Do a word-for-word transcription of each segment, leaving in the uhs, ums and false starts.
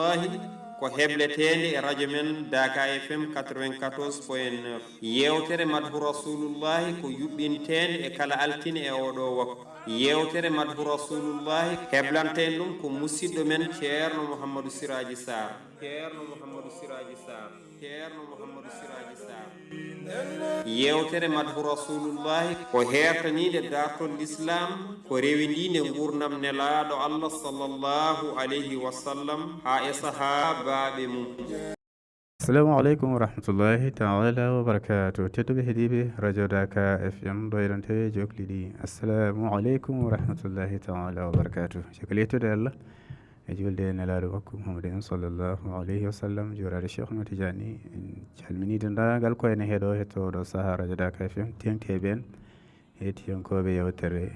Wallahi, ko hebleteende e radio men Daka F M quatre-vingt-quatorze point neuf. Yeewtere Madhu Rasulullahi ko yuɓɓinteende e kala altine e oɗo waktu. Yeewtere Madhu Rasulullahi, heblanta en ɗum ko musidɗo men Ceerno Mouhamadou Siraji Sarr. Ceerno Mouhamadou Siraji Sarr. Ceerno Mouhamadou Siraji Sarr. Yeewtere Madhu Rasulullahi ko heertaniinde daartol Lislaam, ko rewindiinde nguurndam Nelaaɗo Allah sallallahu alayhi wa sallam haa e sahaabaaɓe mum. Assalamu aleykum wa rahmatullahi taala wa barakatuh. Tedduɓe heɗiiɓe Radio Daka F M, ɗo eɗen tawi e jokli ɗi. Assalamu aleykum wa rahmatullahi taala wa barakatuh. Caggal yettude Allah e juulde e Nelaaɗo makko Muhammadin sallallahu alayhi wa sallam, juuraade Cheikhna Tidiane, en calminii denndaangal ko ene heɗoo hettooɗo sahaa Radio Daka F M, teeŋti e ɓeen heɗiyankooɓe yeewtere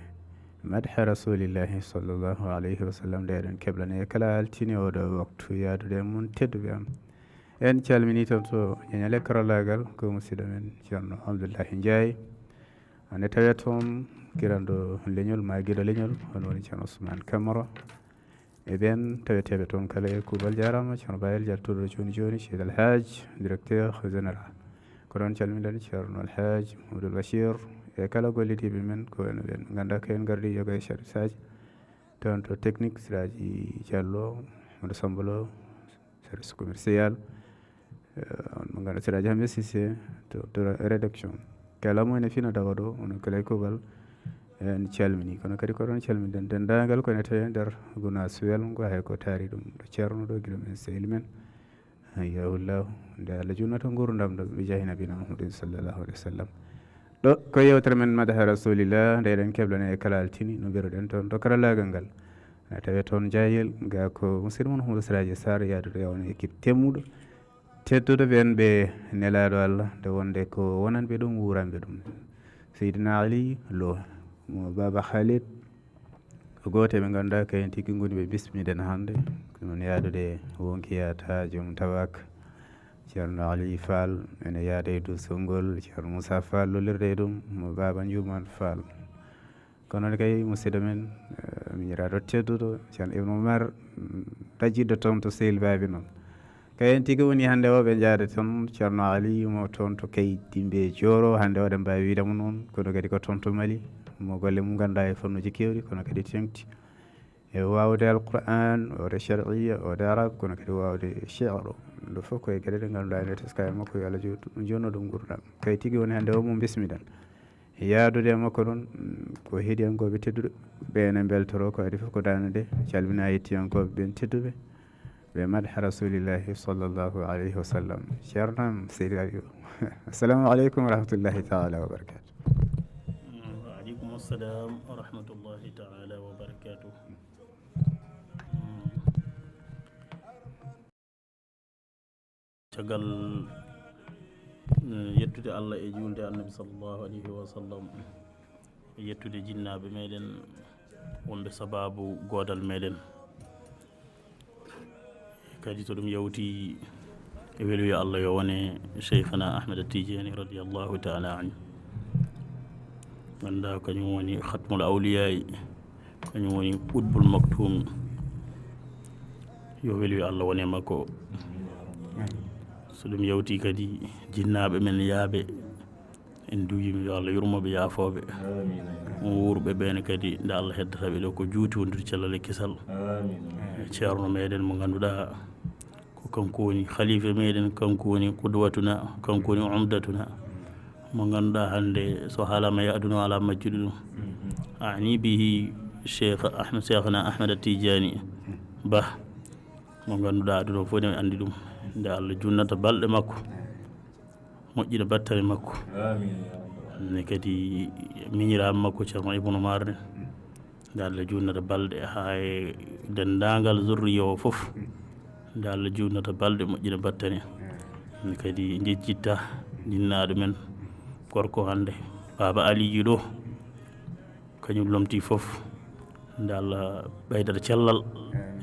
Madha Rasulillahi sallallahu alayhi wa sallam, nde eɗen keblane e kala altine oɗo waktu, yaadude e mon tedduɓe am. En calminii toon to ñañale karallaagal ko musidɗo men Ceerno Abdullahi Njaay. Ene tawee toon kiranɗo leñol, maagiiɗo leñol, hono woni Ceerno Ousmane Camara. E ɓeen taweteeɓe toon kala e kuuɓal, jaaraama Ceerno Bayel Jaltuɗo jooni jooni, Seydi Alhaaj, directeur général. Ko noon calminɗen Ceerno Alhaaj Mamadou Bachir e kala gollidiiɓe men, ko wayno ɓeen ngannduɗaa ko en ngardi yoga e service aji. Toon to technique, Siraaji Diallo, Amadou Samba Lo, service commercial, eh, on mo ngannduɗaa Siraaji Hammet Cissé, to, to rédaction. Kala mo ene fina dawa ɗo, onon kala e kuuɓal, en calminii. Kono kadi ko ɗoon calminɗen denndaangal ko ene tawee nder Gunaas welngo, hay ko taari ɗum ɗo Ceerno ɗo, gila men sehil men. Hayyahullahu. Nde Allah junnata nguurndam ɗo, bi jaahi Nabina Muhammadin sallallahu alayhi wa sallam. Ɗo ko yeewtere men Madaha Rasulillah, nde eɗen keblane e kala altine, no mbiruɗen toon to karallaagal ngal. Ene tawee toon Jaayel, ga ko musidɗo mon Houmadou Siraaji Sarr, yaadude e on équipe temmuɗo, tedduɗo ɓeen ɓe Nelaaɗo Allah, nde wonde ko wonanɓe ɗum, wuuranɓe ɗum. Seydina Ali Lo, mo Baba Khalid, ko gooto e ɓe ngannduɗaa kayen tigi ngoni ɓe bismiɗen hannde. Ko noon yaadude wonki yaata joom tawak, Ceerno Ali Fall, ene yaada e duusol ngol, Ceerno Moussa Fall lollirde e ɗum, mo Baba Njuuman Fall. Kono noon kay, musidɗo men, eh, miñiraaɗo tedduɗo, Ceerno Ibnu Umar, mm, tajiɗo toon to Sehil Baabi noon. Kayen tigi woni hannde o, ɓe njaada toon, Ceerno Ali mo toon to Kaydi Mbe Jooro, hannde o, eɗen mbaawi wiide mo noon, kono kadi ko toon to Mali, mo golle mum ngannduɗaa e fannuuji keewɗi, kono kadi teeŋti e waawde Alqur'aan, waawde shar'iyya, waawde arab, kono kadi waawde shi'ru. Ɗum ɗo fof ko e geɗe ɗe ngannduɗaa ene teska e makko, yo Allah jo-, joɗɗin ɗum nguurndam. Kay tigi woni hannde o mo mbismiɗen. Yaadude e makko noon, mm, ko heɗiyankooɓe tedduɓe, ɓe ene mbeltoroo ko adii fof ko daande nde, calminaa yettiyankooɓe ɓeen tedduɓe, ɓe Madha Rasulillahi sallallahu alayhi wa sallam. Ceerno am, Seydi Aliou. Assalamu aleykum wa rahmatullahi taala wa barakatuh. Mm, wa aleykum assalam wa rahmatullahi taala wa barakatuh. Mm. Caggal, eh, yettude Allah e juulde Annabi sallallahu alayhi wa sallam, e yettude jinnaaɓe meɗen wonɓe sabaabu goodal meɗen, kadi to ɗum yawti e weluyo Allah yo wone Cheikhana Ahmed Tidiane radiyallahu taala anhu. Ngannduɗaa kañum woni Khatmul Awliyaa, kañum woni Qutbul Maktum. Yo weluyo Allah wone makko. So ɗum yawti kadi, jinnaaɓe men yaaɓe, en duwiima yo Allah yurmo ɓe, yaafoo ɓe. Wuurɓe ɓeen kadi, nde Allah heddata ɓe ɗo ko juuti wondude cellal e kisal. Ceerno meɗen mo ngannduɗaa ko kanko woni khalifa meɗen, kanko woni qudwatuna, kanko woni umdatuna. Mo ngannduɗaa hannde so haalaama e aduna o alaa majjuɗo ɗum. Ani bihi Cheikh Ahmed, Cheikhna Ahmed Tidiane Bah, mo ngannduɗaa aduna o fof ne anndi ɗum. Nde Allah junnata balɗe makko, moƴƴina battane makko. Amiin, ya rabbal aalamiin. Ne kadi miñiraaɓe makko Ceerno Ibnu Umar ne. Nde Allah junnata balɗe haa e denndaangal zurriya o fof. Nde Allah junnata balɗe, moƴƴina battane. Ne kadi njejjitta jinnaaɗo men gorko hannde, Baaba Aliyu ɗo. Kañum lomtii fof. Nde Allah ɓeydata cellal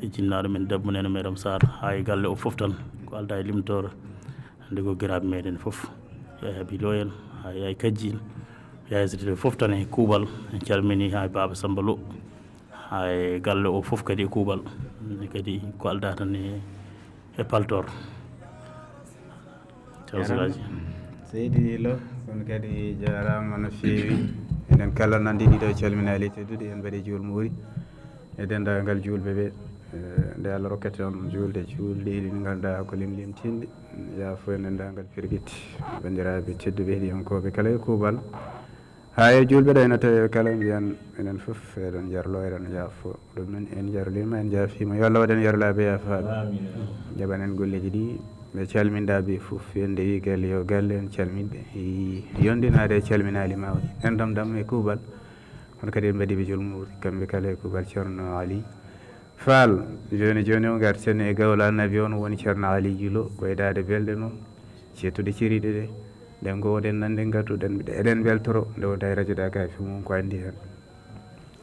e jinnaaɗo men debbo Neene Meeram Sarr, haa e galle o fof tan, ko aldaa e limtoore. Hannde ko giraaɓe meɗen fof, Yaay Habi Lo en, haa Yaay Kajji en, Yaay Sidi fof tan e kuuɓal. En calminii haa e Baaba Samba Lo, haa e galle o fof kadi e kuuɓal. Kadi ko aldaa tan e e paltoor. Ceerno Siraaji. Seydi Lo, kono kadi jaaraama no feewi. Enen kala nandi ɗiɗo calminaali teddude, en mbaɗi juul muuri e denndaangal juulɓe ɓe. Eh, nde Allah rokkete on juulde, juulɗe ɗiɗi ɗi ngannduɗaa ko limlimtinɗe. Yaafo e denndaangal firgiti. Banndiraaɓe tedduɓe heɗiyankooɓe kala e kuuɓal. Haa e juulɓe ɗo ene tawi kala mbiyan enen fof eɗen jarlo, eɗen yaafo. Ɗum noon en jarliima, en jaafiima. Yo Allah waɗ en yarlaaɓe yaafaaɓe. Jaɓan en golleeji ɗi ɓe calminɗaa ɓe fof. En ndewi galle yo galle, en calminɓe. Yondinaade e calminaali mawɗi. En dam dam e kuuɓal. Kono kadi en mbaɗi ɓe juul muuri, kamɓe kala e kuuɓal Ceerno Ali Faal. Jooni jooni o ngarten e gawlo Annabi on woni Ceerno Ali Julo, ɓeydaade belɗe noon, ceettude ceriɗe ɗe. Ɗen ko woɗen nande ngadduɗen, eɗen mbeltoro nde wonta e radio Dakar F M ko anndi heen.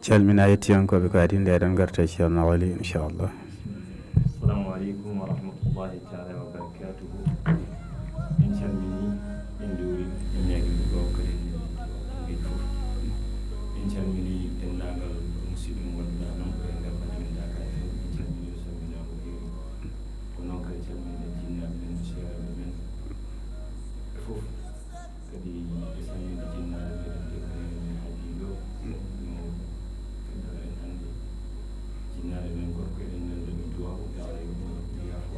Calmina yettiyankooɓe ko adi nde eɗen ngarta e Ceerno Ali, inchallah. Assalamu aleykum wa rahmatullahi taala wa barakatuhu. En calmini, en njuuri, en ñaagii ɗo kadi en njuuri fof. En calmini denndaangal musidɓe men wonɓe ɗo noon ko e nder radio men Dakar F M. En calmini o salminaango heewi. Ko noon kadi calmini jinnaaɓe men, seeraaɓe men ɓe fof. Kadi ɓe salmini jinnaaɓe men, debbo men Haaji Lo, no kadi en hannde. Jinnaaɓe men gorko eɗen nelda ɗum duwaaw, yo Allah yoɓ mo, yaafo.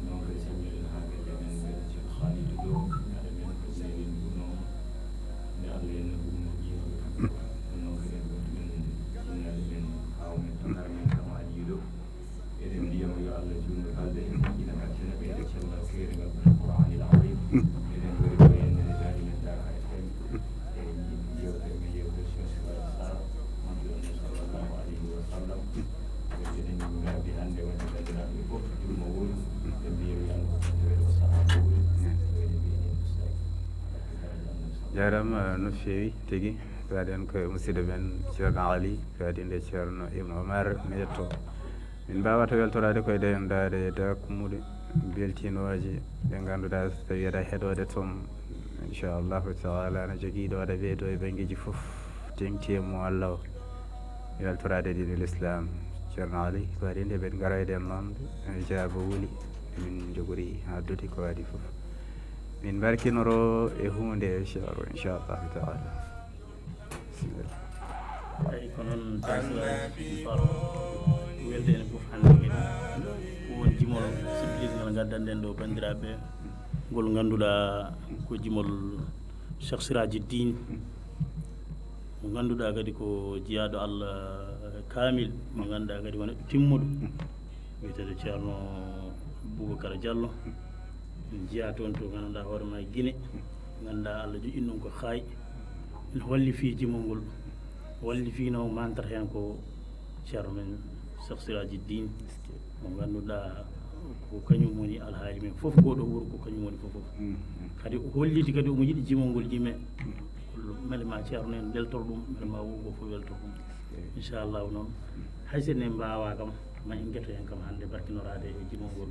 Noon kadi salmini haa galle men, galle Ceerno Khalidou Lo, jinnaaɓe men ko neewi ɗum noon. Nde Allah en ɗum no ƴeewa. Noon kadi en ɗum jinnaaɓe men, haaw men, tangar men, kam Haaji Lo. Eɗen mbiya mo yo Allah juutnu balɗe, moƴƴina batte, ɓeyda cellal, keeringal, barke Qur'aanil Aziim. Eɗen ngari ko e nder radio men Dakar F M. E yewtere men, yewtere Cheikh Ibrahima Sarr, wondude Annabi sallallahu alayhi wa sallam. Eɗen ngardi hannde wadde banndiraaɓe fof juutno wuro, ɓe mbiya yo Allah waɗ en o sahaa wuro, ɓe mbiya en ustaad. Jaaraama no feewi tigi. Waɗen ko e musidɗo men Ceerno Ali, waɗi nde Ceerno Ibn Omar, mi yetto. Min mbaawata weltoraade koye denndaade e dakmuɗe beltinooje ɗe ngannduɗaa so tawii aɗa heɗoode toon. Inchallahu taala, ana jogii ɗo aɗa weedo e banngeeji fof, teŋti e mo Allah o. Weltoraade diine l'islam. Ceerno Ali, ko waɗi nde ɓen ngaroyde en noon, e jaabo wuli, min njogori addude ko waɗi fof. Min mbarkinoro e huunde e Ceerno, inchallahu taala. Bismillah. Eyi, ko noon, tawi Siraaji Faal, ko welde enen fof hannde kadi. Ko won jimol siblis ngal ngaddanɗen ɗo banndiraaɓe, ngol ngannduɗaa ko jimol Cheikh Siraji Diin, mo ngannduɗaa kadi ko jiyaaɗo Allah kaamil, mo ngannduɗaa kadi wona timmuɗo. Wiyeteeɗo Ceerno Boubacar Diallo. En njiyaa toon to ngannduɗaa hoore ma e Gine. Ngannduɗaa Allah joƴƴini ɗum ko haay. Ene holli fii jimol ngol. Holli fii no mantat heen ko Ceerno men Cheikh Siraji Diin. Mo ngannduɗaa ko kañum woni alhaali men fof, ngoo ɗoo wuro ko kañum woni fof fof. Kadi o holliti kadi omo yiɗi jimol ngol jime. Mbele ma Ceerno en weltor ɗum, mbele ma wuro ngoo fof weltor ɗum. Inchallahu noon, hay so en mbaawaa kam, ma en ngeto heen kam hannde barkinoraade e jimol ngol.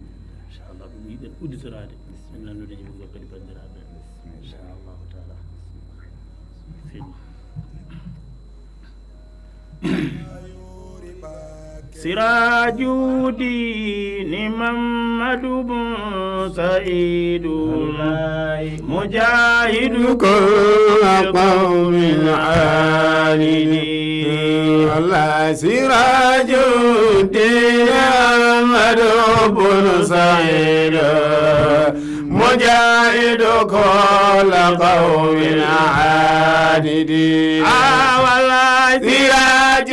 Inchallah, ɗum yiɗen udditoraade. En nannude jimol ngol kadi banndiraaɓe. Inchallahu taala. Seydi. Sirajuddin Mamadou Bun Saïdou, Mujahidou كل قوم عاني. الله سراج الدين أحمد بن سعيد، مجاهد كل قوم عاند. آه والله سراج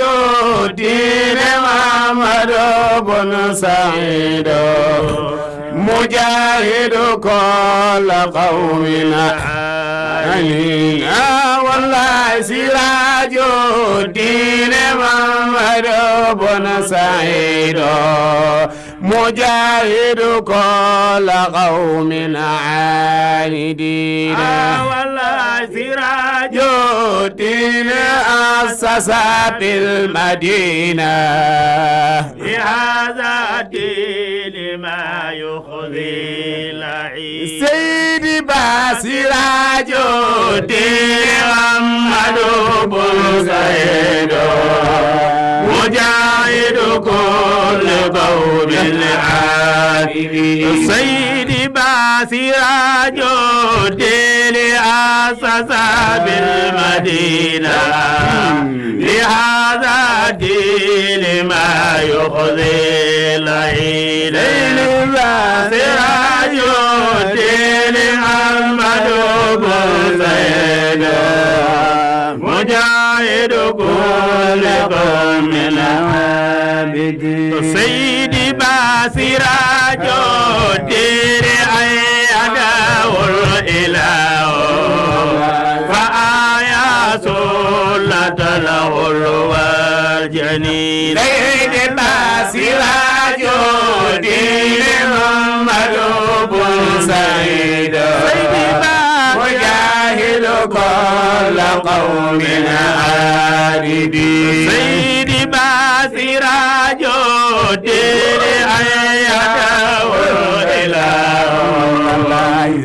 الدين محمد بن سعيد، مجاهد كل قوم عاند. آه والله سراج الدين محمد بن سعيد، مجاهد كل قوم عاندين. آه والله سراج الدين أسس بالمدينة، بهذا الدين ما يخزي اللعين. سيدي با سراج الدين محمد بن سعيد، مجاهد كل قوم عاندين. Seydi Ba Siraajo Tele assasa bil Madina. لهذا الدين ما يخزي العيد. Seydi Ba Siraajo Tele Ahmadu Bun Seydi. مجاهد كل قوم عابد. Seydi Ba Siraajo Tele أيده الإله. فأحيا سنة الغلو والجنين. Seydi Ba Siraajo Tele Ahmadu Bun Seydi. Seydi Ba مجاهد كل قوم عابد. Seydi Ba Siraajo Tele أيده الإله.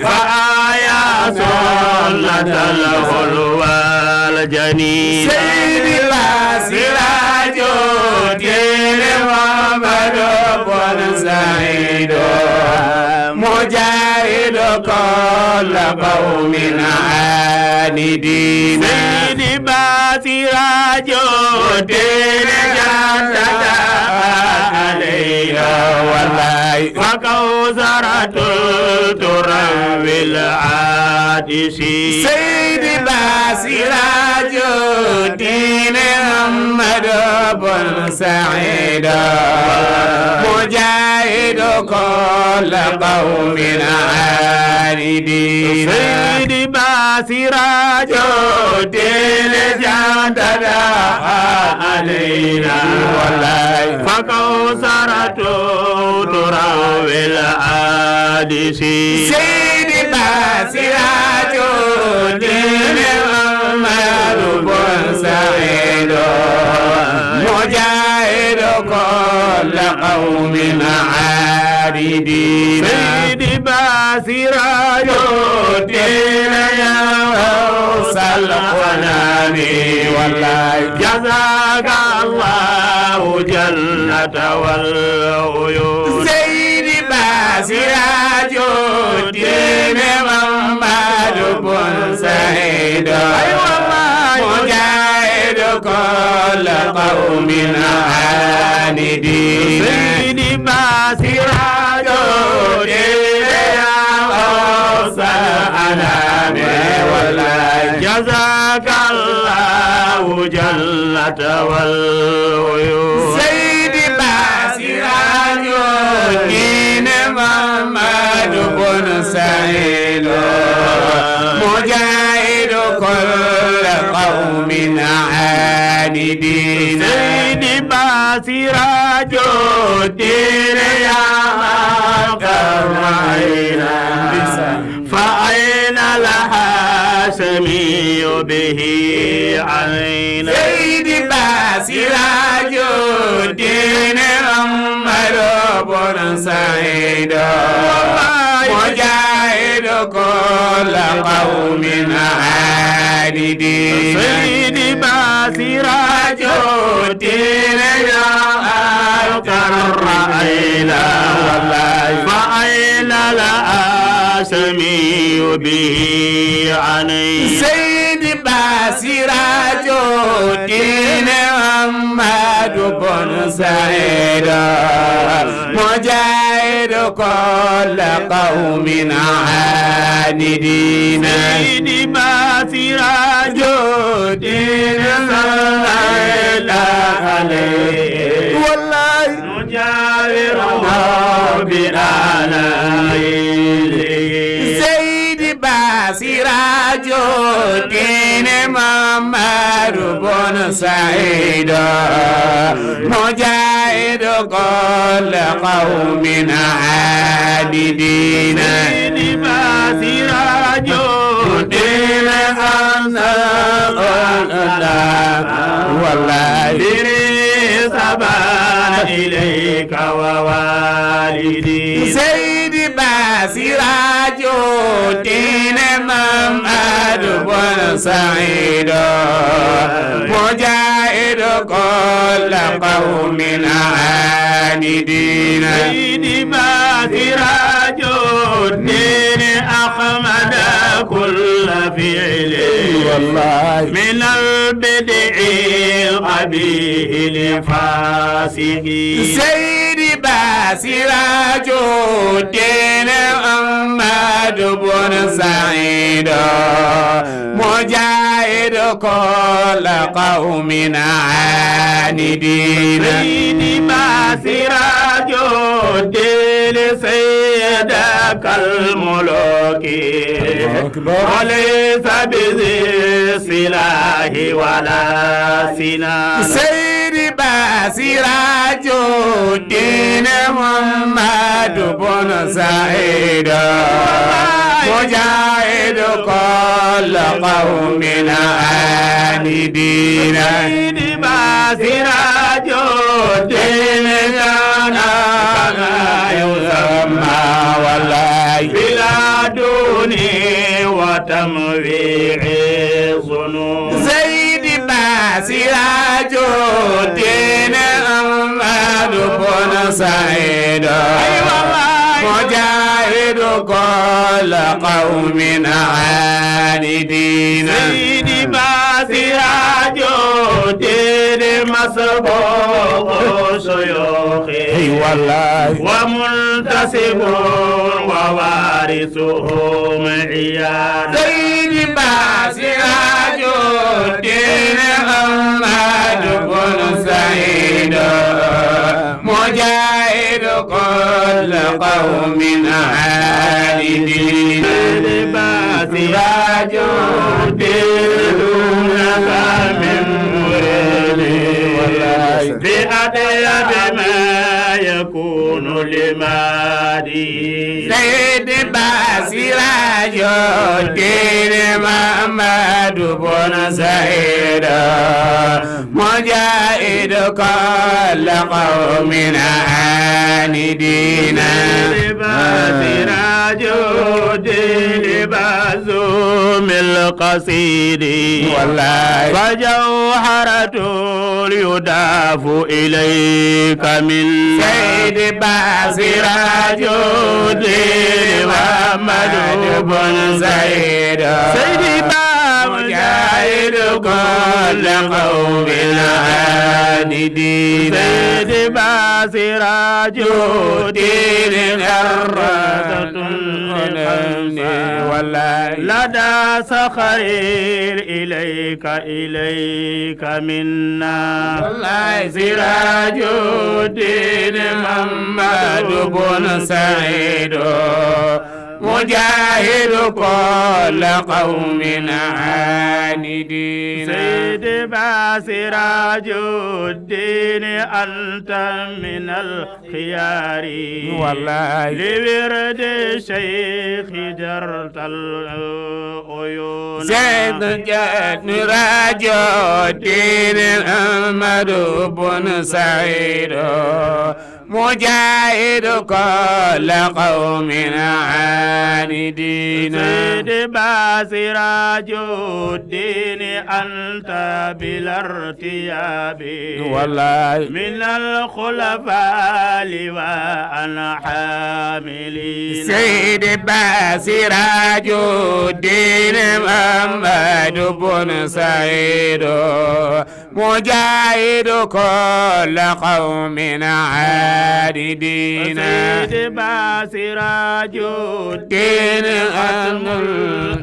فأحيا سنة الغلو والجنين. Seydi Ba Siraajo Tele Ahmadu Bun Seydi. مجاهد كل قوم عابد. Seydi Ba Siraajo Tele جدد علينا والله. فكوثرة تروي العطش. Seydi Ba Siraajo Tele Ahmadu Bun Seydi. مجاهد كل قوم عابد. Seydi Ba Siraajo Tele جدد علينا والله. فكوثرة تروي العطش. Seydi Ba Siraajo Tele Ahmadu Bun Seydi. مجاهد كل قوم عابد. Seydi Ba Siraajo Tele يا غوث الأنام والله. جزاك الله جنة والعيون. Seydi Ba Siraajo Tele Ahmadu Bun Seydi. أي والله. مجاهد كل قوم عابد. Seydi Ba Siraajo Tele يا غوث الأنام والله. جزاك الله جنة والعيون. Seydi Ba Siraajo Tele Ahmadu Bun Seydi. مجاهد كل قوم عابدين. Seydi Ba Siraajo Tele يا من قر عينا. فأين الهاشمي به عينا. Seydi Ba Siraajo Tele Ahmadu Bun Seydi. Mujaahidu kulli qawmin aabidin. Seydi Ba Siraajo Tele يا من قر عينا. Fa ayna al-Haashimiyyu bihi anayna. Seydi Ba Siraajo Tele Ahmadu Bun Seydi. Mujaahidu kulli qawmin aabidin. Seydi Ba Siraajo Tele Ahmadu. Wallaahi. نجاوره بآل عيد. Seydi Ba Siraajo Tele Ahmadu Bun Seydi. Mujaahidu kulli qawmin aabidin. Seydi Ba Siraajo Tele Ahmadu. Wallaahi. Seydi Ba Siraajo Tele Ahmadu Bun Seydi. Mujaahidu kulli qawmin aabidin. Seydi Ba الدين أحمد كل فعل والله. من البدع القبيح لفاسق. Seydi Ba Siraaju Diin Ahmadu Bun Saydu, mujaahidu kulla qawmin aanidiina. Seydi Ba Siraaju Diin سيدك الملوك. Allahu akbar. وليس بذي سلاح ولا سنان. Seydi Ba Siraaju Diin Muhammadu Bun Saydu, mujaahidu kulla qawmin aanidiina. Seydi Ba Siraaju Diin كان كما يسمى والله. بلا دون وتمويع الظنون. Seydi Ba Siraaju Diin Ahmadu Bun Saydu, أي والله. مجاهد كل قوم عاندين. Seydi Ba Siraaju Diin مسبوق شيوخ. أي والله. ومنتسب ووارثهم عيان. Seydi Ba Siraaju Diin Ahmadu Bun Saydu, mujaahidu kulli qawmin aanidiin. Seydi Ba Siraaju Diin لك من مريد. والله. بأطيب ما يكون لمادي. Seydi Ba Siraaju Diin Muhammadu Bun Saydu, mujaahidu kulli qawmin aanidiina. Seydi Ba Siraaju Diin Ba Zuumil Qasiidi. والله. فجوهرة يضاف إليك من. Seydi Ba Siraaju Diin Muhammadu Bun Saydu. Seydi Ba مجاهد كل قوم عاندين. Seydi Ba Siraaju Diin غرة لخمسة. والله. لدى صخر إليك إليك منا. والله سراج الدين محمد بن سعيد، مجاهد كل قوم عاندين. Seydi Ba Siraaju Diin أنت من الخيار. والله. لورد الشيخ جرت العيون. Seydi Siraaju Diin Ahmadu Bun Saydu, مجاهد كل قوم عاندين. Seydi Ba Siraaju Diin أنت بلا ارتياب. والله. من الخلفاء لواء حاملين. Seydi Ba Siraaju Diin Muhammadu Bun Saydu, مجاهد كل قوم عاندين. Seydi Ba Siraaju Diin ختم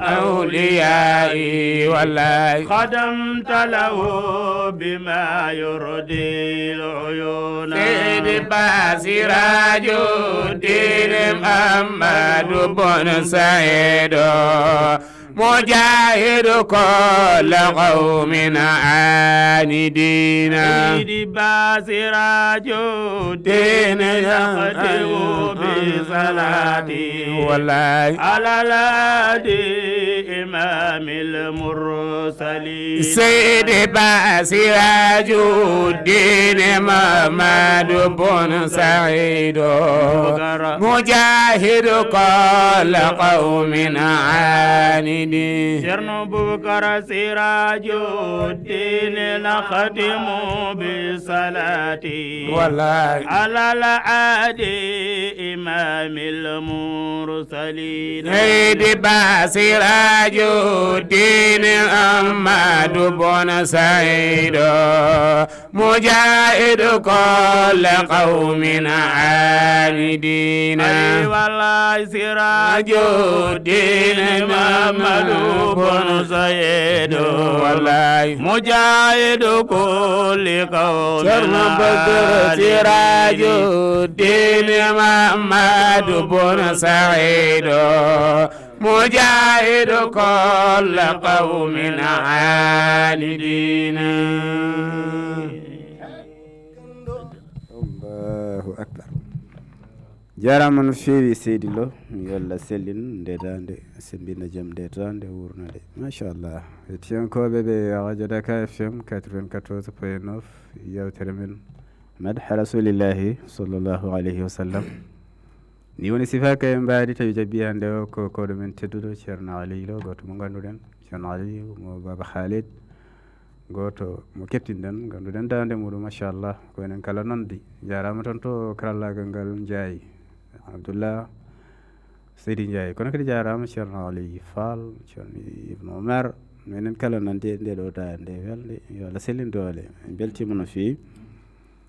الأولياء. والله. خدمت له بما يرضي العيون. Seydi Ba Siraaju Diin Muhammadu Bun Saydu, مجاهد كل قوم عاندين. Seydi Ba Siraaju Diin يقطع بصلاتي. والله. على الهادي إمام المرسلين. سيدي با سراج الدين محمد بن سعيد. بكر. مجاهد كل قوم عاند. Ceerno Bubakar Siraaju Diin نختم بالصلاة. Wallaay. على الهادي إمام المرسلين. Seydi Ba Siraaju Diin Ahmadu Bun Saydu, mujaahidu kulli qawmin aanidiina. Ay wallaay, Siraaju Diin Ahmadu Bun Saydu, wallaay, mujaahidu kulli qawmin Ceerno Badru aanidiina. Siraaju Diin Ahmadu Bun Saydu, mujaahidu kulli qawmin aanidiina. Allahu akbar. Jaaraama no feewi, Seydi Lo. Yo Allah sellin nde daande, sembina jam nde daande, wuurna nde. Machallah. Hettiyankooɓe ɓe Radio Dakar F M quatre-vingt-quatorze point neuf, yewtere men Madha Rasulillahi sallallahu alayhi wa sallam. Ni woni sifaaka e mbaadi tawi jabbi hannde o ko koɗo men tedduɗo Ceerno Aliy Lo, gooto mo ngannduɗen, Ceerno Aliy mo Baaba Khalid, gooto mo kettinɗen, ngannduɗen daande muɗum, machallah, ko enen kala nandi. Jaaraama toon to karallaagal ngal Njaay, Abdullah Seydi Njaay. Kono kadi jaaraama Ceerno Aliy Fall, Ceerno Ibnu Umar. Menen kala nandi e nde ɗo daande welnde. Yo Allah sellin doole. En mbeltiima no feewi.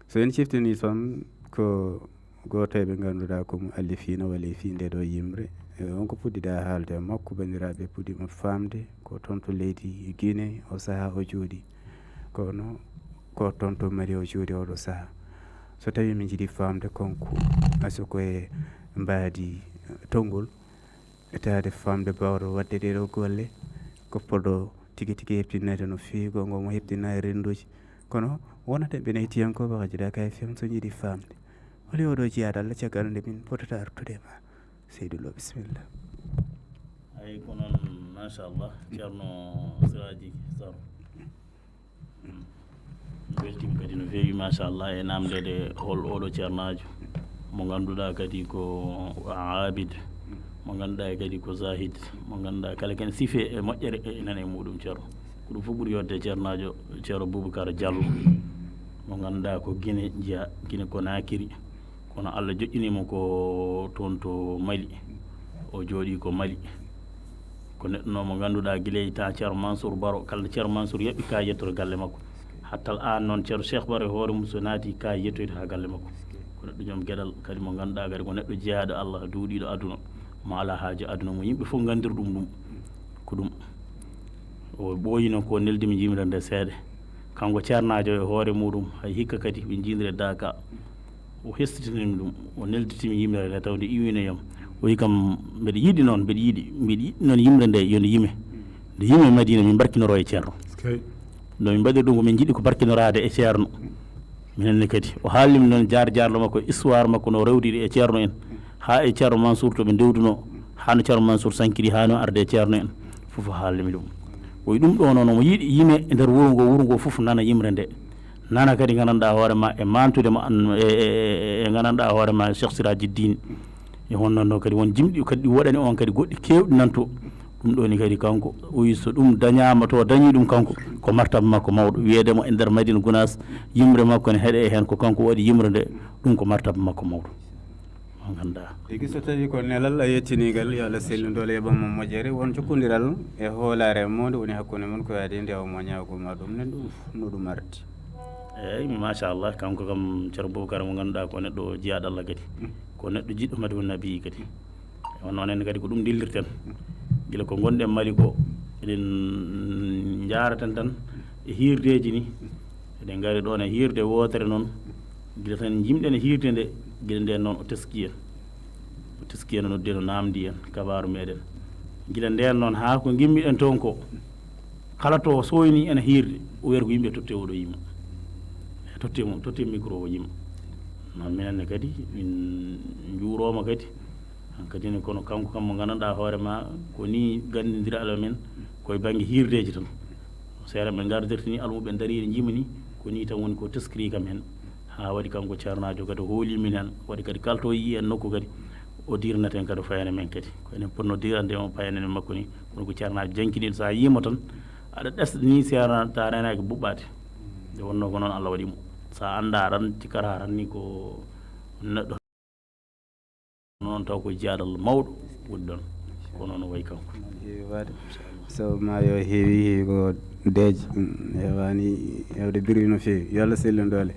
So en ciftini toon, ko gooto e ɓe ngannduɗaa ko mo allifiino walla e fii nde ɗo yimre. E on ko puɗɗiɗaa haalde e makko, banndiraaɓe puɗɗiima faamde ko toon to leydi Guinée o sahaa o jooɗi. Kono ko toon to Mali o jooɗi oɗo sahaa. So tawii min njiɗi faamde kanko, aso ko e mbaadi, eh, tonngol, etaade faamde baawɗo waɗde ɗee ɗoo golle, ko poɗɗo tigi tigi heɓtinaade no feewi, ko ngo mo heɓtinaade rennduuji. Kono wonata ɓe hettiyankooɓe Radio Dakar F M so njiɗi faamde. Holi oɗo jiyaaɗo Allah caggal nde min potata artude e ma. Seydi Lo, bisimilla. Ay, ko noon, machallah, Ceerno Siraaji Sar. Mm. Weltiima kadi no feewi, machallah, e naamndeede hol oɗo ceernaajo mo ngannduɗaa kadi ko aabid, mo ngannduɗaa kadi ko zahid, mo ngannduɗaa kala ken sife e moƴƴere e nana e muɗum, Ceerno. Ko ɗum fof ɓuri yodde ceernaajo, Ceerno Boubacar Diallo, mo ngannduɗaa ko Guinée jeyaa, Guinée Conakry. Kono Allah joƴƴinii mo ko toon to Mali. O jooɗii ko Mali. Ko neɗɗo noon mo ngannduɗaa gila e temps Ceerno Mansour Baro, kala Ceerno Mansour yaɓi ka yettoto galle makko. Hattal aan noon Ceerno Cheikh Baro e hoore mum so naati ka yettoyta haa galle makko. Ko neɗɗo joom geɗal kadi mo ngannduɗaa kadi ko neɗɗo jeyaaɗo Allah, duuɗiiɗo aduna. Mo alaa haaju aduna mo yimɓe fof nganndiri ɗum ɗum. Ko ɗum. O ɓooyi noon ko neldi mi yimre nde seeɗa. Kanko ceernaajo e hoore muɗum, hay hikka kadi ɓe njiidre daaka. O hesɗitinii mi ɗum, o nelditimi yimre nde, tawde iwino yam. O wi kam, mbeɗa yiɗi noon, mbeɗa yiɗi, mbeɗa yiɗi noon yimre nde, yo nde yime. Nde yime Madina, min mbarkinoro e ceerno. Eskey. No min mbaɗir ɗum, ko min njiɗi ko barkinoraade e ceerno. Minen ne kadi, o haalnii mi noon jaar jaarlo makko, histoire makko no rewdiri e ceerno en, haa e Ceerno Mansour to ɓe ndewduno, haa no Ceerno Mansour sankiri, haa no arde e ceerno en, fof o haalnii mi ɗum. O wi ɗum ɗo noon, omo yiɗi yime e nder wuro ngo, wuro ngo fof nana yimre nde, nana kadi gandanɗa hoore ma e mantude ma, e, e, e, e gandanɗa hoore ma Cheikh Siraji Dine. E won noon kadi won jimɗi kadi ɗi woɗani on kadi goɗɗi kewɗi nanto. Ɗum ɗo ni kadi kanko, o wi so ɗum dañaama to, dañi ɗum kanko, ko martaba makko mawɗo. Wiyeede mo e nder Madina Gunaas, yimre makko ne heɗe e heen, ko kanko waɗi yimre nde, ɗum ko martaba makko mawɗo. Mo ngannduɗaa. Tigi so tawii ko nelal a yettiniigal, yo Allah sellu doole, yoɓan mo moƴƴere. Won jokkondiral e hoolaare mawde woni hakkunde mon, ko yaade nde o moñaago ma ɗum nen ɗum fof no ɗum ardi. Eeyi, machallah, kanko kam Ceerno Boubacar mo ngannduɗaa ko neɗɗo jiyaaɗo Allah kadi. Mm. Ko neɗɗo jiɗɗo Madu Nabi kadi. Won noon en kadi ko ɗum dillirten. Gila ko ngonɗen Mali ko, eɗen njaaraten tan e hiirdeeji ni. Eɗen ngari ɗoon e hiirde wootere noon. Gila tan jimɗen e hiirde nde, gila ndeen noon o teski en. O teski en, o noddi en, o naamndi en kabaaru meɗen. Gila ndeen noon haa ko ngimmiɗen toon ko, kala to sooyni en hiirde, o wiyata ko yimɓe totte oɗo yima. Totte mo, totte micro o yima. Noon minen ne kadi, min njuurooma kadi. Hankadi ne, kono kanko kam mo nganndanɗaa hoore ma, ko ni ganndindira alaa men, koye bannge hiirdeeji tan. Seeɗa ɓe ngardirtini almuɓe ndari, en njiima ni, ko ni tan woni ko teskiri kam heen. Haa waɗi kanko ceernaajo kadi hooli min heen, waɗi kadi kala to yii en nokku kadi, o dirnat en kadi o fayana men kadi. Ko enen potno dirande o payana men makko ni, kono ko ceernaajo jankiniiɗo, so a yii mo tan, aɗa ɗesɗa ni seeɗa, ta renaaki buɓɓaade. Nde wonnoo ko noon Allah waɗi mo. So a anndaa tan, cikkata tan ni ko neɗɗo noon taw ko jaaɗal mawɗo woni ɗoon, kono noon wayi kanko. Noon heewi waade. Sabu ma yo heewi, heewi ko deeƴ, mm, heewaani heewde birwi no feewi. Yo Allah sellin doole.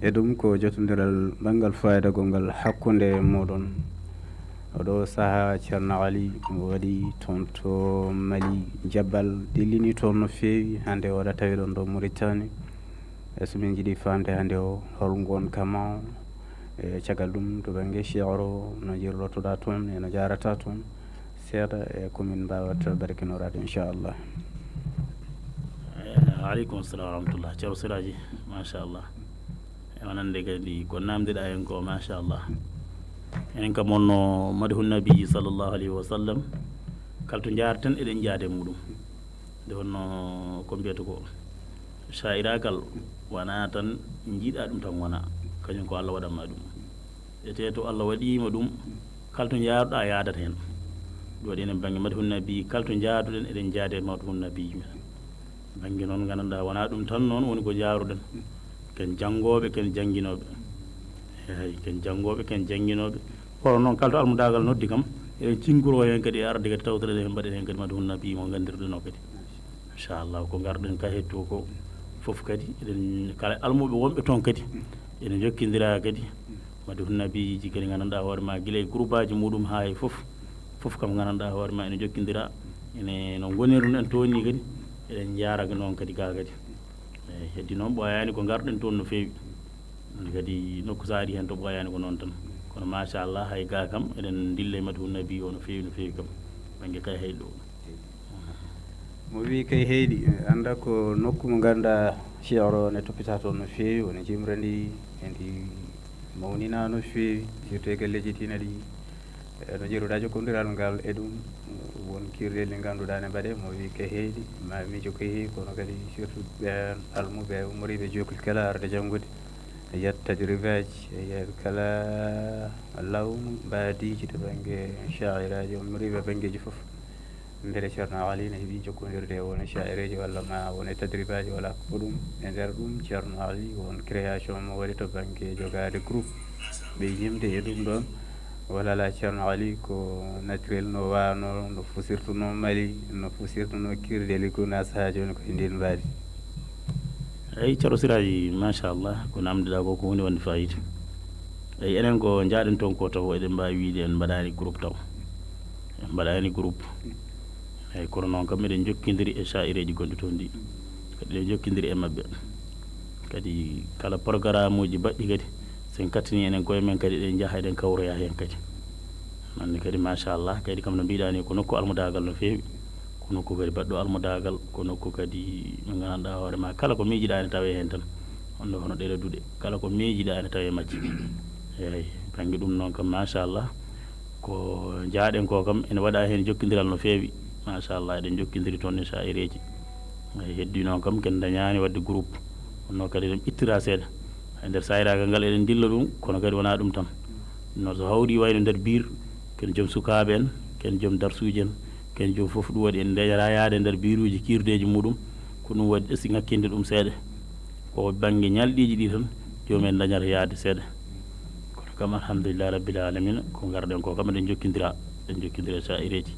E ɗum ko jotondiral banngal fayda gonngal hakkunde mooɗon. Oɗo sahaa Ceerno Ali mo waɗi toon to Mali, Jabbal, dillini toon no feewi. Hannde o waɗa tawi ɗoon ɗo Mauritanie. E so min njiɗi faamde hannde o, hol ngonka ma e caggal ɗum to bannge shi'ru, no njirlotoɗaa toon e no njaarataa toon, seeɗa e ko min mbaawata barkinoraade, inchallah. Eh, aleykum salam wa rahmatullah. Ceerno Siraaji, machallah. E wonande kadi ko naamndiɗaa en ko, machallah. Enen kam wonno madhu nabi sallallahu alayhi wa sallam, kala to njaarten eɗen njaade muɗum. Nde wonnoo ko mbiyata ko, caa'iraagal wonaa tan njiɗaa ɗum tan wonaa, kañum ko Allah waɗanma ɗum. Etee to Allah waɗiima ɗum, kala to njaaruɗaa yaadat heen. Ɗum waɗi enen bannge madhu nabi, kala to njaaduɗen eɗen njaade madhu nabi. Bannge noon nganndanɗaa wonaa ɗum tan noon woni ko njaaruɗen. Ken janngooɓe, ken jannginooɓe. Eey, ken janngooɓe, ken jannginooɓe. Kono noon kala to almudaagal noddi kam, eɗen cinkoro heen kadi e arde kadi tawtoreɗen heen, mbaɗen heen kadi madhu nabi mo nganndirɗen o kadi. Inchallah ko ngarɗen ka hetto ko fof kadi, eɗen kala almuɓe wonɓe toon kadi, eɗen njokkindira kadi. Madhu nabiiji kadi nganndanɗaa hoore ma gila e groupaaji muɗum haa e fof, fof kam nganndanɗaa hoore ma ene njokkindira. Ene no ngonirno en toon ni kadi, eɗen njaara noon kadi gaa kadi. Eey, heddi noon ɓooyaani ko ngarɗen toon no feewi. Ɗum kadi nokku so ari heen to ɓooyaani ko noon tan. Kono machallah hay gaa kam eɗen ndilla e madhu nabi o no feewi, no feewi kam. Bannge kay hay ɗo. Mo wii kay heyɗi, annda ko nokku mo ngannduɗaa shi'ru o ne toppita toon no feewi, woni jimre ndi, e ndi mawnina no feewi, surtout e galleeji diina ɗi. E no njiruɗaa jokkondiral ngal e ɗum, won kiirɗeeli ɗi ngannduɗaa ne mbaɗee, mo wii kay heyɗi, ma miijo kay heewi, kono kadi surtout ɓeen almuɓe ummoriiɓe jookli kala arde janngude, e yiyat tajribaaji, e yiyat kala lawnu mbaadiiji to bannge sha'iraaji ummoriiɓe banngeeji fof. Mbele Ceerno Ali ne heɓi jokkondirde e won e sha'ireeji walla ma won e tadribaaji walla ko ɗum. E nder ɗum Ceerno Ali won création mo waɗi to bannge jogaade groupe. Ɓe yimde e ɗum ɗoon. Walla alaa Ceerno Ali ko naturel no waano, no fusirtuno Mali, no fusirtuno kiirɗeeli gona sahaa jooni ko e ndin mbaadi. Eey, Ceerno Siraaji, machallah, ko naamndiɗaa ko, ko huunde wonde faayiida. Eey, enen ko njaaɗen toon ko taw eɗen mbaawi wiyde en mbaɗaani groupe taw. En mbaɗaani groupe. Eey, kono noon kam eɗen njokkindiri e sha'ireeji gonɗi toon ɗi. Kadi eɗen njokkindiri e maɓɓe. Kadi kala programme uji baɗɗi kadi, so en kattini enen koye men kadi eɗen njaha eɗen kawroya heen kadi. Noon ne kadi machallah, kaydi kam no mbiɗaa ni ko nokku almudaagal no feewi. Ko nokku kadi baɗɗo almudaagal, ko nokku kadi mo nganndanɗaa hoore ma kala ko miijiɗaa ene tawee heen tan. Wonno hono ɗeɗe duɗe, kala ko miijiɗaa ene tawee majji. Eey, bannge ɗum noon kam machallah, ko njaaɗen ko kam ene waɗa heen jokkondiral no feewi. Machallah, eɗen njokkindiri toon e sha'ireeji. Eey, heddi noon kam ken ndañaani waɗde groupe. Wonno kadi eɗen ittira seeɗa. E nder saayiraagal ngal eɗen ndilla ɗum, kono kadi wonaa ɗum tan. No so hawri wayno nder biir, ken joom sukaaɓe en, ken joom darsuuji en, ken joom fof ɗum waɗi en ndañata yaade nder biiruuji kiirdeeji muɗum, ko ɗum waɗi ɗesi ŋakkinde ɗum seeɗa. Ko bannge ñalɗiiji ɗi tan, joom en ndañata yaade seeɗa. Kono kam alhamdulillahi rabbil alamina, ko ngarɗen ko kam eɗen njokkindira, eɗen njokkindira e sha'ireeji.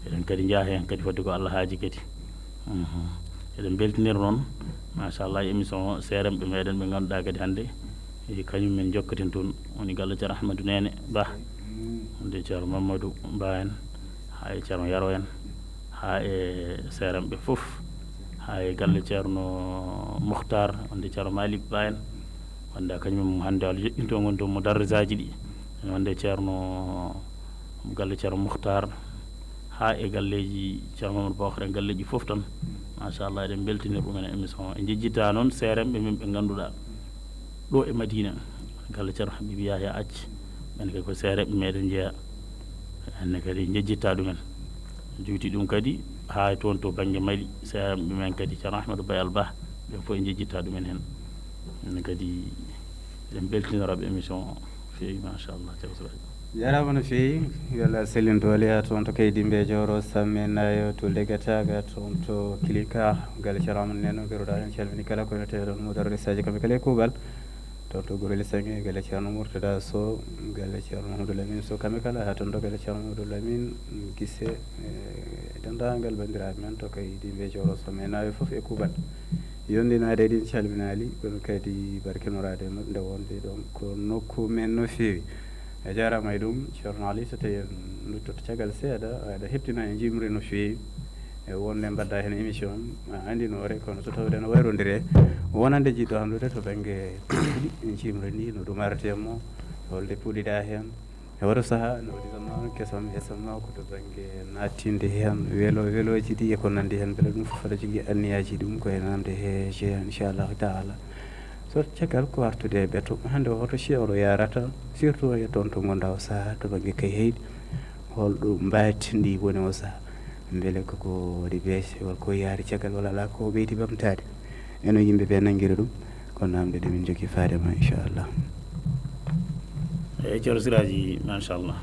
Eɗen kadi njaha heen kadi fodde ko Allah haaji kadi. Mhm. Eɗen mbeltinira noon, machallah, e émission o, seeremɓe meɗen ɓe ngannduɗaa kadi hannde, e kañum men njokkaten toon, woni galle Ceerno Ahmadou Neene Bah, wonde Ceerno Mamadou Bah en, haa e Ceerno Yero en, haa e seeremɓe fof, haa e galle Ceerno Mukhtar, wonde Ceerno Malick Bah en, wonde kañum hannde Allah joƴƴinto ngon toon mo darrisaaji ɗi, wonde Ceerno, galle Ceerno Mukhtar, haa e galleeji Ceerno Mamadou Bokar en, galleeji fof tan. Machallah, eɗen mbeltinir ɗum en e émission o. En njejjita noon seeremɓe men ɓe ngannduɗaa ɗo e Madina, galle Ceerno Habib Yahya Acc, ɓen kay ko seeremɓe meɗen njeyaa. Hannde kadi njejjitta ɗumen. Juuti ɗum kadi haa toon to bannge Mali, seeramɓe men kadi Ceerno Ahmadou Bayal Bah, ɓen fof en njejjitta ɗumen heen. Hannde kadi eɗen mbeltinora ɓe émission o feewi, machallah, Ceerno Siraaji. Jaaraama no feewi, yo Allah sellin doole, haa toon to Kaydimbe Jooro, Samme Nayo, to Legataga, toon to Kilinka, galle Ceerno Amadou Neno, mbiruɗaa en calmini kala ko wiyetee ɗoon mudarrisaaji kamɓe kala e kuuɓal. Toon to Gorel Saŋe, galle Ceerno Murtada Sow, galle Ceerno Mamadou Lamine Sow, kamɓe kala, haa toon to galle Ceerno Mamadou Lamine Gise, e denndaangal banndiraaɓe men to Kaydimbe Jooro, Samme Nayo fof e kuuɓal. Yonndinaade e ɗiin calminaali, kono kadi barkinoraade e nodde wonde ɗoon ko nokku men no feewi. A jaaraama e ɗum, Ceerno Ali, so tawii en nduttoto caggal seeɗa, aɗa heɓtina en jimri no feewi. E wonde mbaɗɗa heen émission, a anndinoore, kono so tawde no wayrondire, wonande jiɗɗo anndude to bannge puɗi, en cimri ni no ɗum arate mo, holde puɗiɗa heen, e oto sahaa, no waɗi zamanu kesam, e zamanu ko to bannge nattinde heen, welo, welooji ɗi e ko nanndi heen, mbele ɗum fof aɗa jogii anniyaaji ɗum, ko e namde he jeeya, inchallahu taala. So caggal ko artude e ɓeto, hannde o hoto ceerno yarata, surtout e toon to ngonɗa o sahaa, to bannge Kayhayɗi, holɗo mbaadi ndi woni o sahaa? Mbele koko waɗi beese, walla ko yaari caggal, walla alaa ko ɓeydi ɓamtaade? Eno yimɓe ɓe nanngiri ɗum, ko namde ɗe min njogii faade ma, inchallah. Eeyi, Ceerno Siraaji, machallah.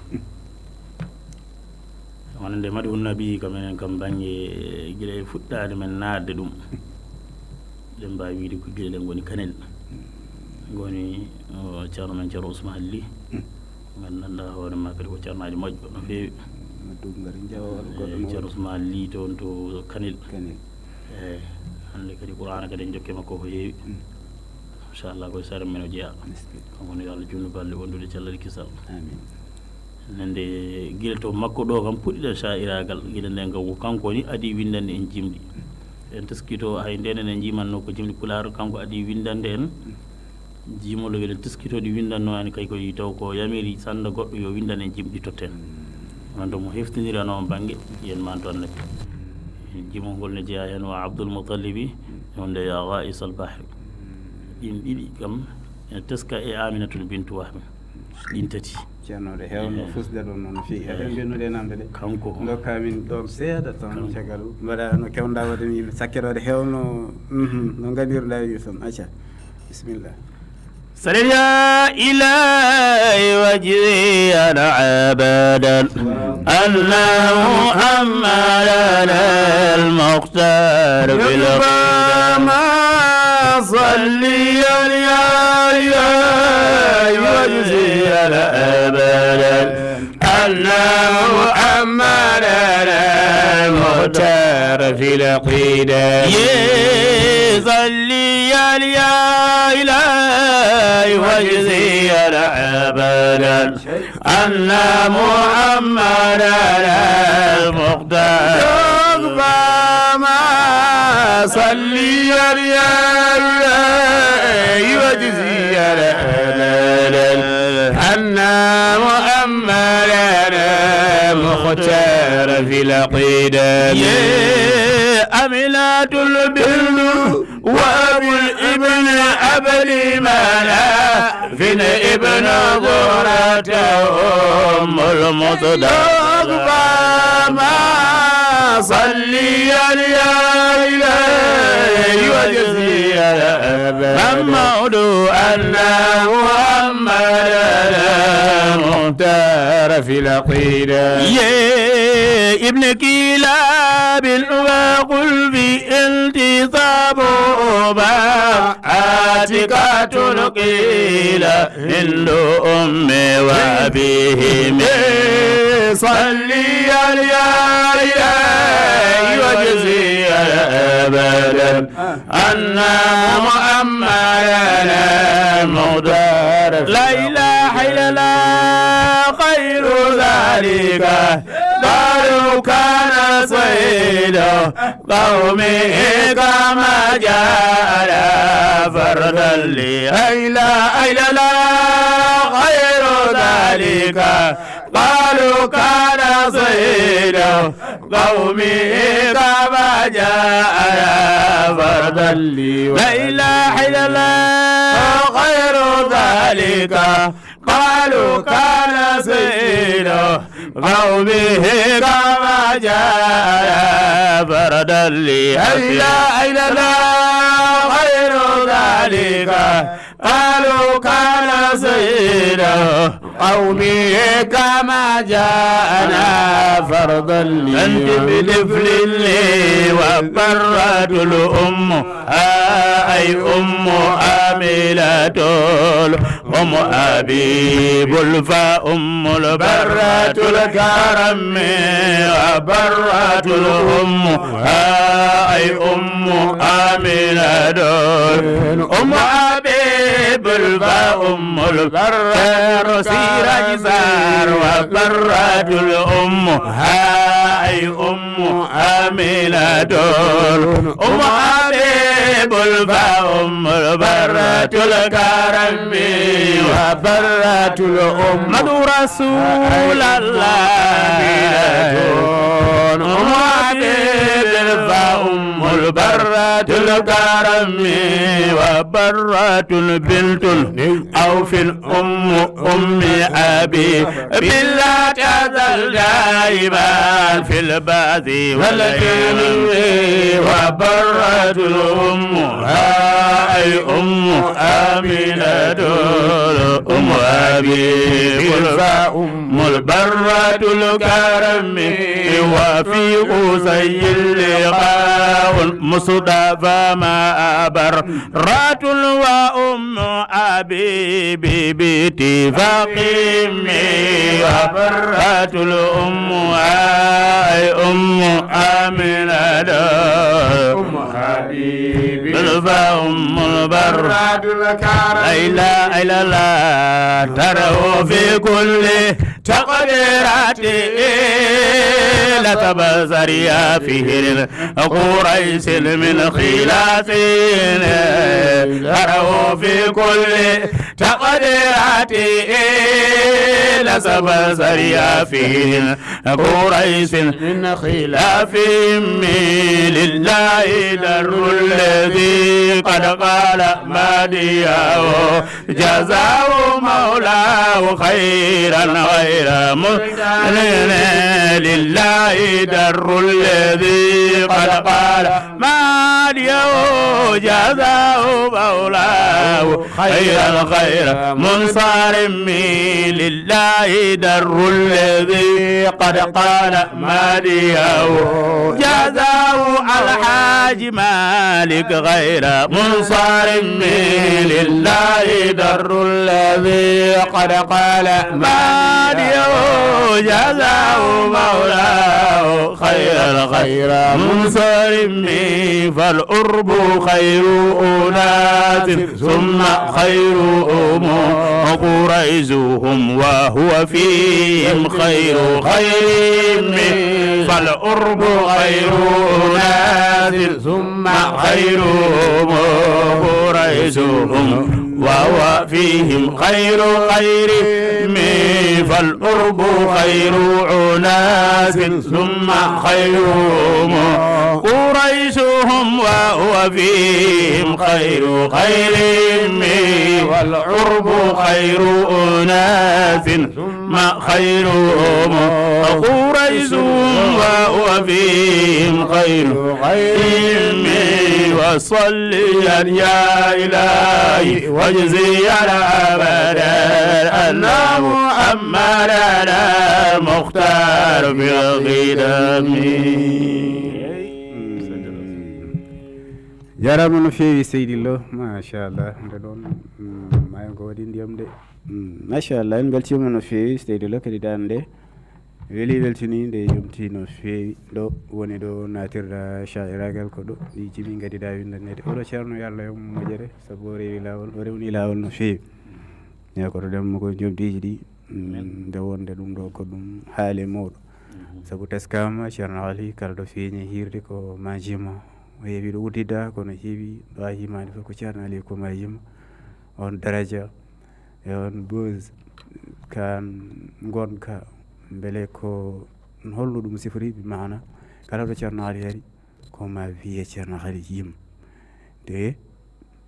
Wonande Madi Unnabi, kam enen kam bannge gila e fuɗɗaade men naatde ɗum. Eɗen mbaawi wiyde ko gila eɗen ngoni Kanel. Ngoni, o, Ceerno men Ceerno Ousmane Ly. Nganndanɗaa hoore ma kadi ko ceernaajo moƴƴo no feewi. Ɗum ngari njawa waɗa goɗɗo. Eeyi, mawɗo. Ceerno Ousmane Ly toon to Kanel. Kanel. Eeyi, hannde kadi Qur'aana kadi en jokke makko ko heewi. Mm. Machallah, koye sara men o jeyaa. Merci. Kanko ne yo Allah juutnu balɗe wondude cellal e kisal. Amin. Nande gila to makko ɗo kam puɗɗiɗen sa'iraagal. Gila nden kam ko kanko ni adii winndande en jimɗi. En teskito hay nden en njiimanno ko jimɗi Pulaar, kanko adii winndande en jimol, eɗen teskito ɗi winndanno en kay koye taw ko yamiri sannda goɗɗo yo winndan en jimɗi totten. Onon to mo heftinirano on bannge, yen manto Annabi. Jimol ngol ne jeyaa heen wa Abdul Muttalibi, e wonde ya Ghaisal Bahri. Ɗin ɗiɗi kam ene teska e Aminatul Bintu Wahbi. Ɗin tati. Ceerno, ɗe heewno. Eeyi. Fusde ɗon noon no feewi. Eeyi. Eɗen mbiyannude namde ɗe. Kanko. Ndokka min ɗon seeɗa tan. Kanko. Caggal. Mbaɗa no kewnɗa waɗde mi yimɓe. Sakkere waɗde heewno, mhm, no nganndirɗa wiide tan. Acca. Bisimilla. صل يا إلهي واجزيا أبدا أن محمدا المختار في القدم. صل يا إلهي واجزيا أبدا أن محمدا المختار في القدم. صل يا إلهي واجزيا أبدا أن محمدا المختار. صل يا إلهي واجزيا أبدا أن محمدا المختار في القدم. أمينة البنت وأبو الابن أبي مالا فين ابن زهرة أم المصطفى. صلي يا إلهي وجزيا أبدا محمود أن محمدا المختار في العقيدة. يا ابن كلاب وقل في انتصاب أبا عاتقة قيل هند أمي وأبيهم. صلي يا إلهي وجزي أبدا أن محمدا المختار. لا إله إلا الله خير ذلك قالوا كان سيد قومه كما جاء فردا لي. لا إله إلا الله خير ذلك قالوا كان سيد قومه كما جاء فردا لي. لا إله إلا الله خير ذلك قالوا كان سيد قومه كما جاءنا فردا لي. لا إله إلا الله غير ذلك. قالوا كان سيد قومه كما جاءنا فردا لي. أنت بطفل لي وبرة الأم، ها أي أم آملة، أم أبيب الفا أم البرة الكرم، وبرة الأم، ها أي أم آمنة، أم أبيب الفا أم البرة سيرج سار، وبرة الأم، ها أي أم آمنة، أم حبيب الفا أم البرة الكرم وبرة الأم. محمد رسول الله. أم حبيب الفا أم البرة الكرم وبرة بنت أوف أم أم أبي بالله تزل دائما في البعث والعلم وبرة الأم، ها أي أم آمنة، أم أبي بالفا أم البرة الكرم، وفي قصي لقاء مصطفى ما أبر رات وأم أبي باتفاق أمي وبرة الأم، أي أم آمنة، أم حبيبي فأم البر. لا إله إلا الله ترى في كل تقديراتي لتبصر يا فهر قريش من خلاف، ترى في كل تقديراتي لتبصر يا فهر قريش من خلافهم، لله در الذي قد قال مادياه جزاه مولاه خيرا غير مستنن، لله در الذي قد قال مادياه جزاه مولاه خيرا خير منصرم، لله در الذي قد قال مادياه جزاه الحاج مالك غير منصرم، لله در الذي قد قال مادياه جزاه مولاه خير الخير منصرم، فالعرب خير أناس ثم خير أمم، قريش هم وهو فيهم خير خيرهم، فالعرب خير أناس ثم خير أمم، قريش هم وهو فيهم خير خيرهم، فالعرب خير أناس ثم خير أمم، قريش هم وهو فيهم خير خيرهم، والعرب خير أناس ثم خير أمم، قريش هم وهو فيهم خير خيرهم، وصليا يا إلهي واجزيا أبدا أن محمدا المختار بالقدم. Jarama no feewi seydi Lo, machallah. Nde ɗon mm, mayo ko waɗi ndiyam de. Mm, machallah, en beltima no feewi seydi Lo, kadi dande nde weli, weltini nde, yomti no feewi. Ɗo woni ɗo natirɗa sha'iragal, ko ɗo ɗi jimi, gaddiɗa windanede. Oɗo ceerno, yo Allah yoɓ mo moƴƴere, sabu o rewi lawol, o rewni lawol no feewi. Eyi, koto ɗen mo ko jomdiji ɗi. Mm, nde wonde ɗum ɗo ko ɗum haale mawɗo. Sabu teskama ceerno Ali kala ɗo feeñi hirde ko majima. O heewi ɗo uddida, kono heewi ɗo a yimani fof ko ceerno Ali ko majima. On daraja e on buzz kan gonka, beele ko holno ɗum sifori? Bi maana kala ɗo ceerno Ali ari ko ma wiye ceerno Ali yim. De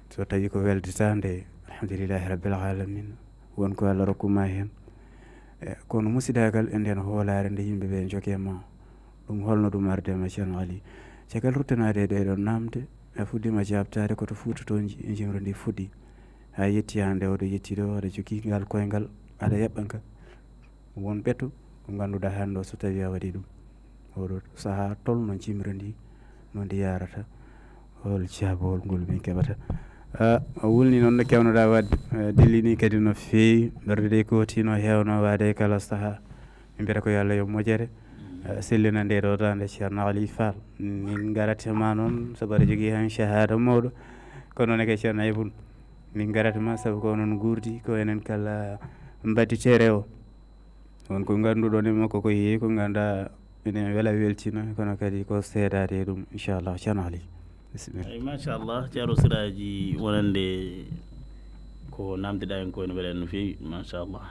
so tawi ko welditande, alhamdulillahi rabbil alamin, won ko Allah rokkuma hen. E kono musidaagal e nden hoolaare nde yimɓe ɓe njoge ma, ɗum holno ɗum arde ma Ceerno Ali? Caggal ruttanaade e ɗee ɗoon naamde, a fuɗɗiima jaabtaade ko to Fuuta to jimri ndi fuɗɗi, haa yetti hannde oɗo yetti ɗo, aɗa jogii ngal koyngal, aɗa yaɓɓa ngal. Won ɓeto ko ngannduɗaa hannde o, so tawii a waɗii ɗum, oɗo sahaa tolno jimri ndi, no ndi yaarata, hol jaabawol ngol min keɓata? A wulni noon no kewnoɗaa waɗde, dillini kadi no feewi, ɓerɗe ɗe kooti no heewno waade e kala sahaa. Min mbiyata ko yo Allah yo moƴƴere sellina nde ɗo daande Ceerno Ali Fall. Min ngarata ma noon sabu aɗa jogii heen cahaada mawɗo, ko noon e kay Ceerno Aybu. Min ngarata ma sabu ko onon nguurdi, ko enen kala mbaɗi tere o. Won ko ngannduɗon e makko ko heewi ko ngannduɗaa ene wela weltina, kono kadi ko seedaade e ɗum, inchallah. Ceerno Ali, bisimilla. Eyi, machallah, Ceerno Siraaji, wonande ko namdiɗa en ko ene wela en no feewi, machallah.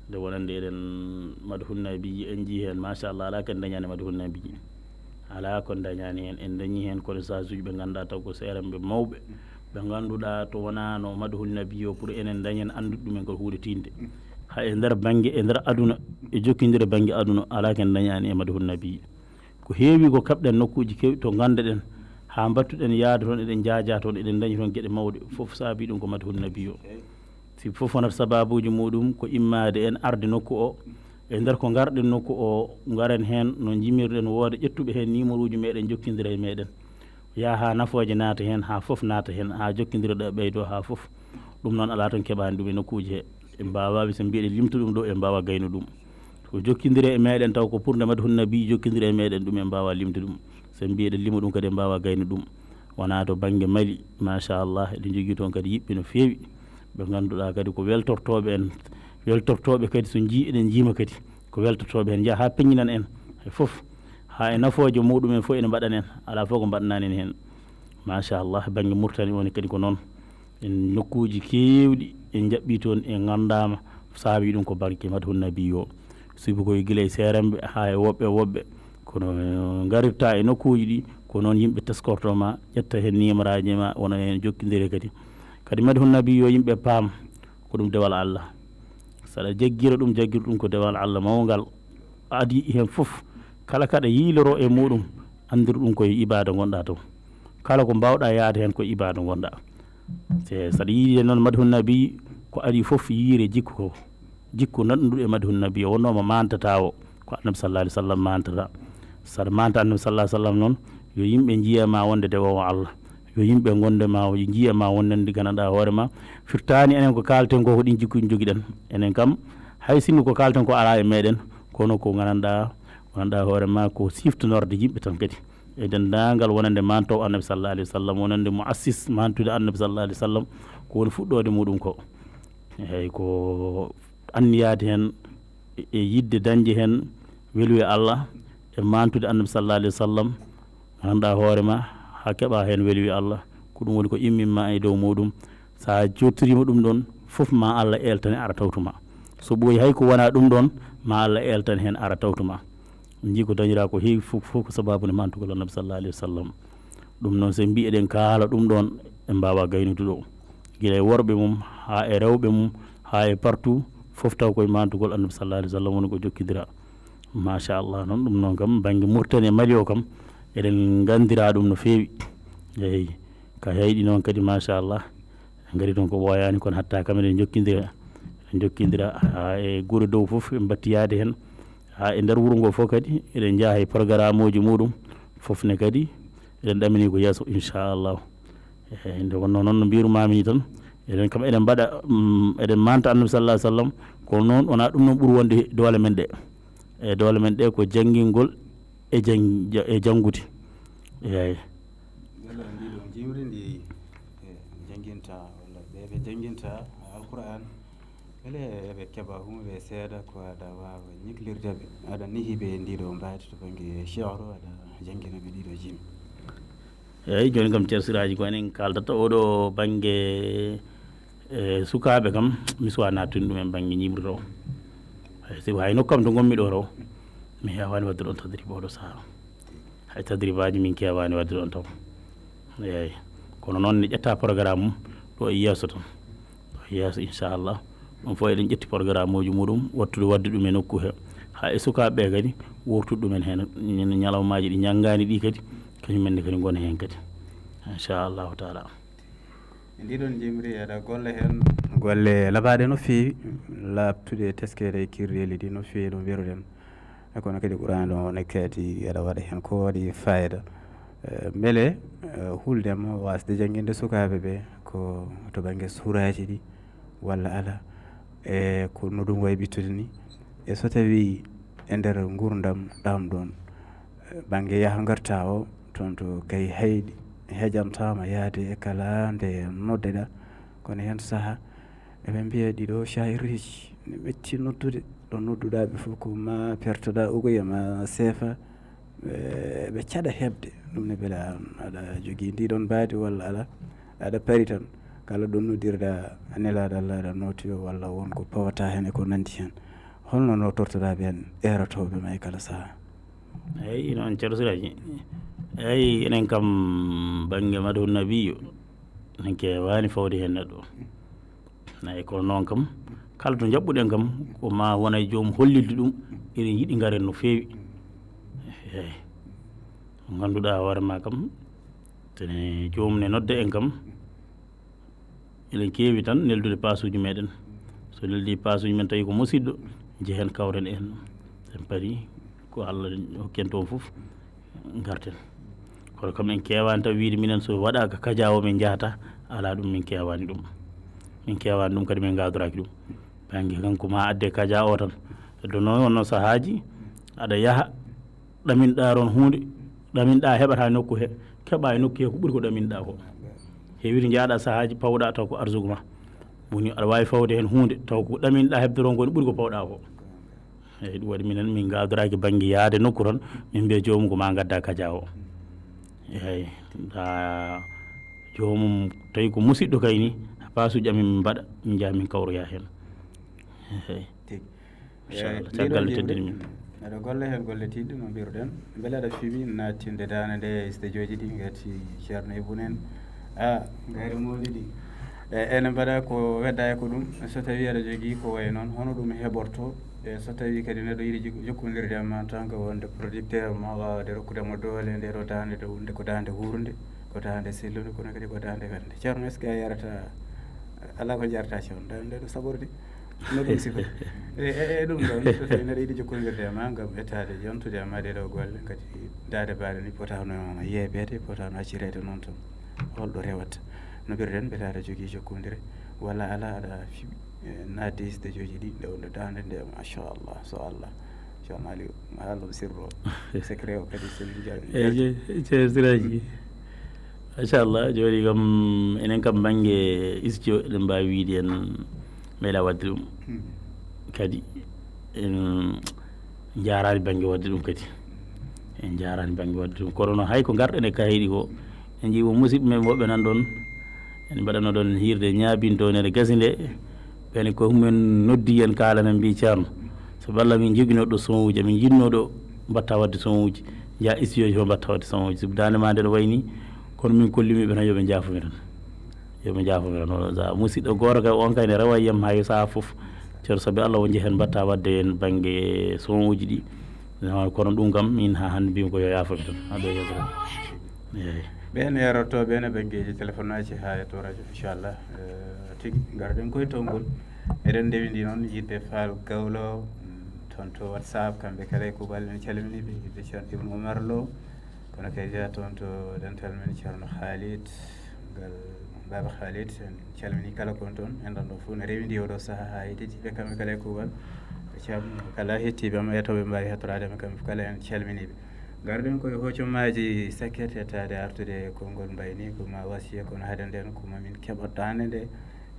Nde wonande eɗen madhun nabiji en njii heen, machallah, alaa ko en dañaani madhun nabiji. Alaa ko en dañaani heen, en dañii heen kono saajuuji ɓe ngannduɗaa taw ko seeranɓe mawɓe, ɓe ngannduɗaa to wonaano madhun nabi o pour enen dañen anndude ɗumen ko huunde tiiɗnde. Hay e nder bannge, e nder aduna, e jokkindire bannge aduna, alaa ko en dañaani e madhun nabi. Ko heewi ko kaɓɗen nokkuuji keewɗi to ngannduɗen, haa mbattuɗen yaade toon, eɗen njaaja toon, eɗen dañi toon geɗe mawɗe, fof saabii ɗum ko madhun nabi o. Si fof wonata sabaabuuji muɗum ko immaade en arde nokku o, e nder ko ngarɗen nokku o, ngaren heen no njimirɗen woode ƴettuɓe heen numéro uji meɗen, jokkindira e meɗen. Yaha haa nafooje naata heen, haa fof naata heen, haa jokkindira ɗo ɓeydo haa fof. Ɗum noon alaa toon keɓaani ɗum e nokkuuji he. En mbaawaa wi so mbiyeɗen limtu ɗum ɗo, en mbaawaa gaynu ɗum. Ko jokkindire e meɗen taw ko pour nde madhun nabi jokkindire e meɗen ɗum, en mbaawaa limtu ɗum. So mbiyeɗen lima ɗum kadi, en mbaawaa gaynu ɗum. Wonaa to bannge Mali, machallah, eɗen njogii toon kadi yiɓɓe no feewi. Ɓe ngannduɗaa kadi ko weltortooɓe en, weltortooɓe kadi so njii eɗen njiima kadi. Ko weltortooɓe heen njaha haa peññinan en e fof, haa e nafooje muɗum en fof ene mbaɗan en, alaa fof ko mbaɗanaani en heen. Machallah, bannge Murtani woni kadi ko noon. En nokkuuji keewɗi en njaɓɓii toon, en nganndaama saabii ɗum ko barke madhun nabi o. Sibu ko e gila e seeranɓe haa e woɓɓe woɓɓe. Kono ngarirta e nokkuuji ɗi, ko noon yimɓe teskorto ma, ƴetta heen niimoraaji ma, wona heen jokkindire kadi. Kadi madhun nabi o yimɓe paam, ko ɗum dewal Allah. Saɗa jaggira ɗum, jaggira ɗum ko dewal Allah mawngal. Adii heen fof, kala kaɗa yiiloro e muɗum, anndir ɗum koye ibaada ngonɗa taw. Kala ko mbaawɗa yaade heen koye ibaada ngonɗa. Se saɗa yiide noon madhun nabi, ko adii fof yiire jikku ko. Jikku nanɗuɗo e madhun nabi o, wonno mo mantata o, ko annabi sallallahu alaihi wasallam mantata. Saɗa manta annabi sallallahu alaihi wasallam noon, yo yimɓe njiya ma wonde dewowo Allah. Yo yimɓe ngonde ma, yo njiya ma wonande gandanɗa hoore ma. Firtaani enen ko kaalten ko, ko ɗin jikkuji jogiɗen. Enen kam, hay sinno ko kaalten ko alaa e meɗen, kono ko gandanɗa, gandanɗa hoore ma ko siftonorde yimɓe tan kadi. E denndaangal wonande mantowo annabi sallallahu alaihi wasallam, wonande muassis mantude annabi sallallahu alaihi wasallam, ko woni fuɗɗoode muɗum ko. Eyi, ko anniyaade heen e, e yiɗde dañde heen weluye Allah, e mantude annabi sallallahu alaihi wasallam, gandanɗa hoore ma, haa keɓa heen weluye Allah, ko ɗum woni ko immimma e dow muɗum. Sa jottorima ɗum ɗon, fof ma Allah eltane ara tawtuma. So ɓooyi hay ko wona ɗum ɗon, ma Allah eltane heen ara tawtuma. Njii ko dañira ko heewi fof, fof ko sababu nde mantugol annabi sallallahu alaihi wasallam. Ɗum noon, so en mbii eɗen kaala ɗum ɗon, en mbaawa gaynude ɗo. Gila e worɓe mum, haa e rewɓe mum, haa e partout, fof taw koye mantugol annabi sallallahu alaihi wasallam woni ko jokkidira. Machallah, noon ɗum noon kam, bannge Mauritanie e Mali o kam, eɗen nganndira ɗum no feewi. Eyi, ka heyɗi noon kadi, machallah, en ngari toon ko ɓooyaani, kono hatta kam eɗen njokkindira, eɗen njokkindira haa e gure dow fof, en mbatti yaade heen, haa e nder wuro ngo fof kadi, eɗen njaha e programme uji muɗum, fof ne kadi, eɗen ɗamini ko yeeso, inchallah. Eyi, nde wonno noon no mbirumaami ni tan, eɗen kam eɗen mbaɗa, mm, eɗen manta annabi sallallahu alaihi wasallam, kono noon wonaa ɗum noon ɓuri wonde doole men ɗe. E doole men ɗe ko janngingol e jang-, e janngude. Eyi. Yalla ndiɗo jimri ndi, e, jannginta walla ɓe ɓe jannginta Alquran, mbele eɓe keɓa humo ɓe seeɗa ko aɗa waawa ñiklirde ɓe? Aɗa nehi ɓe ndiɗo mbaydi to bannge chehro, aɗa janngina ɓe ɗiɗo jimi. Eyi, jooni kam cersiraaji ko enen kaaldata oɗo bannge, e, sukaaɓe kam, mi suwa nattude ɗum en bannge ñimri to. Eyi, sibu hay nokku kam to ngonmi ɗo to, mi heewaani waɗde ɗon tadriba oɗo sahaa. Hay tadribaaji min keewaani waɗde ɗon taw. Eyi, kono noon ne ƴetta programme mum ɗo e yeeso tan. Ɗo e yeeso, inchallah, Ɗum fof eɗen ƴetti programme uji muɗum, wattude waɗde ɗum e nokku he. Haa e sukaaɓe ɓe kadi, wurtude ɗumen heen. Ñalawmaaji ɗi ñanngaani ɗi kadi, kañum en ne kadi ngona heen kadi. Inchallahu taala. E ndiɗon jimri, aɗa golle heen golle labaaɗe no feewi, laaɓtude e teskeede e kirreeli ɗi no feewi no mbiruɗen. E kono kadi Qur'aana o ne kadi aɗa waɗa heen ko waɗi fayida. Eh, mbele, eh, hulde mo wasde jannginde sukaaɓe ɓe ko to bannge suuraaji ɗi walla ala, e ko no ɗum wayi ɓittude ni. E so tawi e nder nguurndam ɗam ɗoon, eh, bannge yaha ngarta o, toon to kay hayɗi hejantaama yahde e kala nde noddeɗa, kono heen saha eɓe mbiya ɗiɗo shaa'ireeji ne metti noddude, ɗo nodduɗa ɓe fof ko ma pertoɗa ugoya ma seefa, eh, ɓe caɗa heɓde. Ɗum ne mbele an aɗa jogii ndiɗon mbaadi walla ala, aɗa pari tan kala ɗo noddirɗa nelaaɗo Allah aɗa nootoyo walla won ko pawata heen e ko nanndi heen. Holno nootortoɗa ɓeen eerotooɓe ma e kala saha? Eyi, noon Ceerno Siraaji. Eyi, enen kam bannge Madhu Nabiyu, en keewaani fawde heen neɗɗo. Eyi, kono noon kam, kala to njaɓɓuɗen kam, ko ma wona e joom hollirde ɗum, eɗen yiɗi ngaren no feewi. Eyi, ko ngannduɗaa hoore ma kam, tene joom ne nodda en kam, eɗen keewi tan neldude paasuuji meɗen. So neldi paasuuji men tawi ko musiɗɗo, njehen kawren en. En pari ko Allah hokki en toon fof, ngarten. Kono kam en keewaani taw wiide minen so waɗaaka kaja o min njahata, alaa ɗum min keewaani ɗum. Min keewaani ɗum kadi min ngaadoraaki ɗum. Bannge kanko ma adde kaja o tan. Heddo noon wonno sahaaji aɗa yaha ɗaminɗa toon huunde, ɗaminɗa heɓata nokku he, keɓa e nokku he ko ɓuri ko ɗaminɗa ko. Heewiri njaaɗa sahaaji pawɗa taw ko arsugu ma. Woni aɗa waawi fawde heen huunde taw ko ɗaminɗa heɓde toon ko ene ɓuri ko pawɗa ko. Eyi, ɗum waɗi minen min ngaadoraaki bannge yahde nokku toon, min mbiya joomum ko ma ngadda kaja o. Eyi, nda joomum tawi ko musiɗɗo kay ni, paasuuji amin min mbaɗa, min njaha min kawroya heen. Eyi. Tigi. Machallah, eh, caggal nde teddini min. Aɗa golle heen golle tiiɗɗe no mbiruɗen. Mbele aɗa fiɓi nattinde daande nde e studio ji ɗi ngati Ceerno Ibou en. A, ngayre mawɗi ɗi. E, ene mbaɗa ko wedda e ko ɗum. So tawi aɗa jogii ko wayi noon, hono ɗum heɓorto? E so tawi kadi neɗɗo yiɗi jik-, jokkondirde e ma en tant que wonde producteur ma waawde rokkude mo doole nde ɗo daande ɗo wonde ko daande huurnde, ko daande sellunde, kono kadi ko daande welde. Ceerno, est-ce que a yarata, alaa ko jarata Ceerno, daande nde ɗo saɓorde? No ɗum sifa? E, e, e ɗum ɗon, so tawi neɗɗo yiɗi jokkondirde e ma ngam etaade, yontude e ma ɗee ɗoo golle, kadi daande baale ni potano yeebeede, potano accireede noon tan. Holɗo rewata? No mbiruɗen, mbele aɗa jogii jokkondire, walla alaa aɗa fiɓi, e, naatde e studio ji ɗi, nde wonde daande nde, machallah, so Allah. Ceerno Aliou, ma haalno sirru o, secret o kadi, so min njaɓi. Eyi, ce-, Ceerno Siraaji. Machallah, jooni kam, enen kam bannge studio, eɗen mbaawi wiyde en meeɗa waɗde ɗum. Hmm. Kadi, en njaaraani bannge waɗde ɗum kadi. En njaaraani bannge waɗde ɗum. Kono noon, hay ko ngarɗen e kaydi ko, en njii won musidɓe men woɓɓe nan ɗoon, en mbaɗano ɗoon hiirde ñaabinto nde gasi nde, ɓen ko mumen noddi en kaalana mbi Ceerno, so balla min joginoo ɗo son uji, min jinnoo ɗo mbatta waɗde son uji, nja studio ji fof mbatta waɗde son uji. Sibu daande ma nde no wayi ni, kono min kolli mi ɓe tan yo ɓe njaafo mi tan. Yo ɓe njaafo mi tan. Wala sa musidɗo gooto kay on kay ne rewa yiyam hay saha fof. Ceerno sabi Allah won jehen mbatta waɗde en bannge son uji ɗi. Kono ɗum kam min ha hannde mbimi ko yo yaafo mi tan. Aɗo yeeso tan. Eyi. Ɓeen e rotto ɓeen e banngeeji téléphone aji haa e to radio, inchallah. Eh, tigi, ngarɗen koye towngol. Eɗen ndewindi noon yiɗde Faal Gawlo, mm, toon to WhatsApp, kamɓe kala e kuuɓal, en calminii ɓe, yiɗde Ceerno Ibnu Umar Lo, kono kadi toon to dental men Ceerno Khalid, ngal Baaba Khalid, en calminii kala kon toon, en ɗon ɗo fof ne rewindi oɗo sahaa haa e tigi ɓe kamɓe kala e kuuɓal. Ceerno kala hettiiɓe am, e to ɓe mbaawi hettoraade ɓe kamɓe kala, en calminii ɓe. Ngarɗen koye hocomaaji sakket yettaade artude e konngol mbayni, ko ma wasiya kono hade nden ko ma min keɓa daande nde.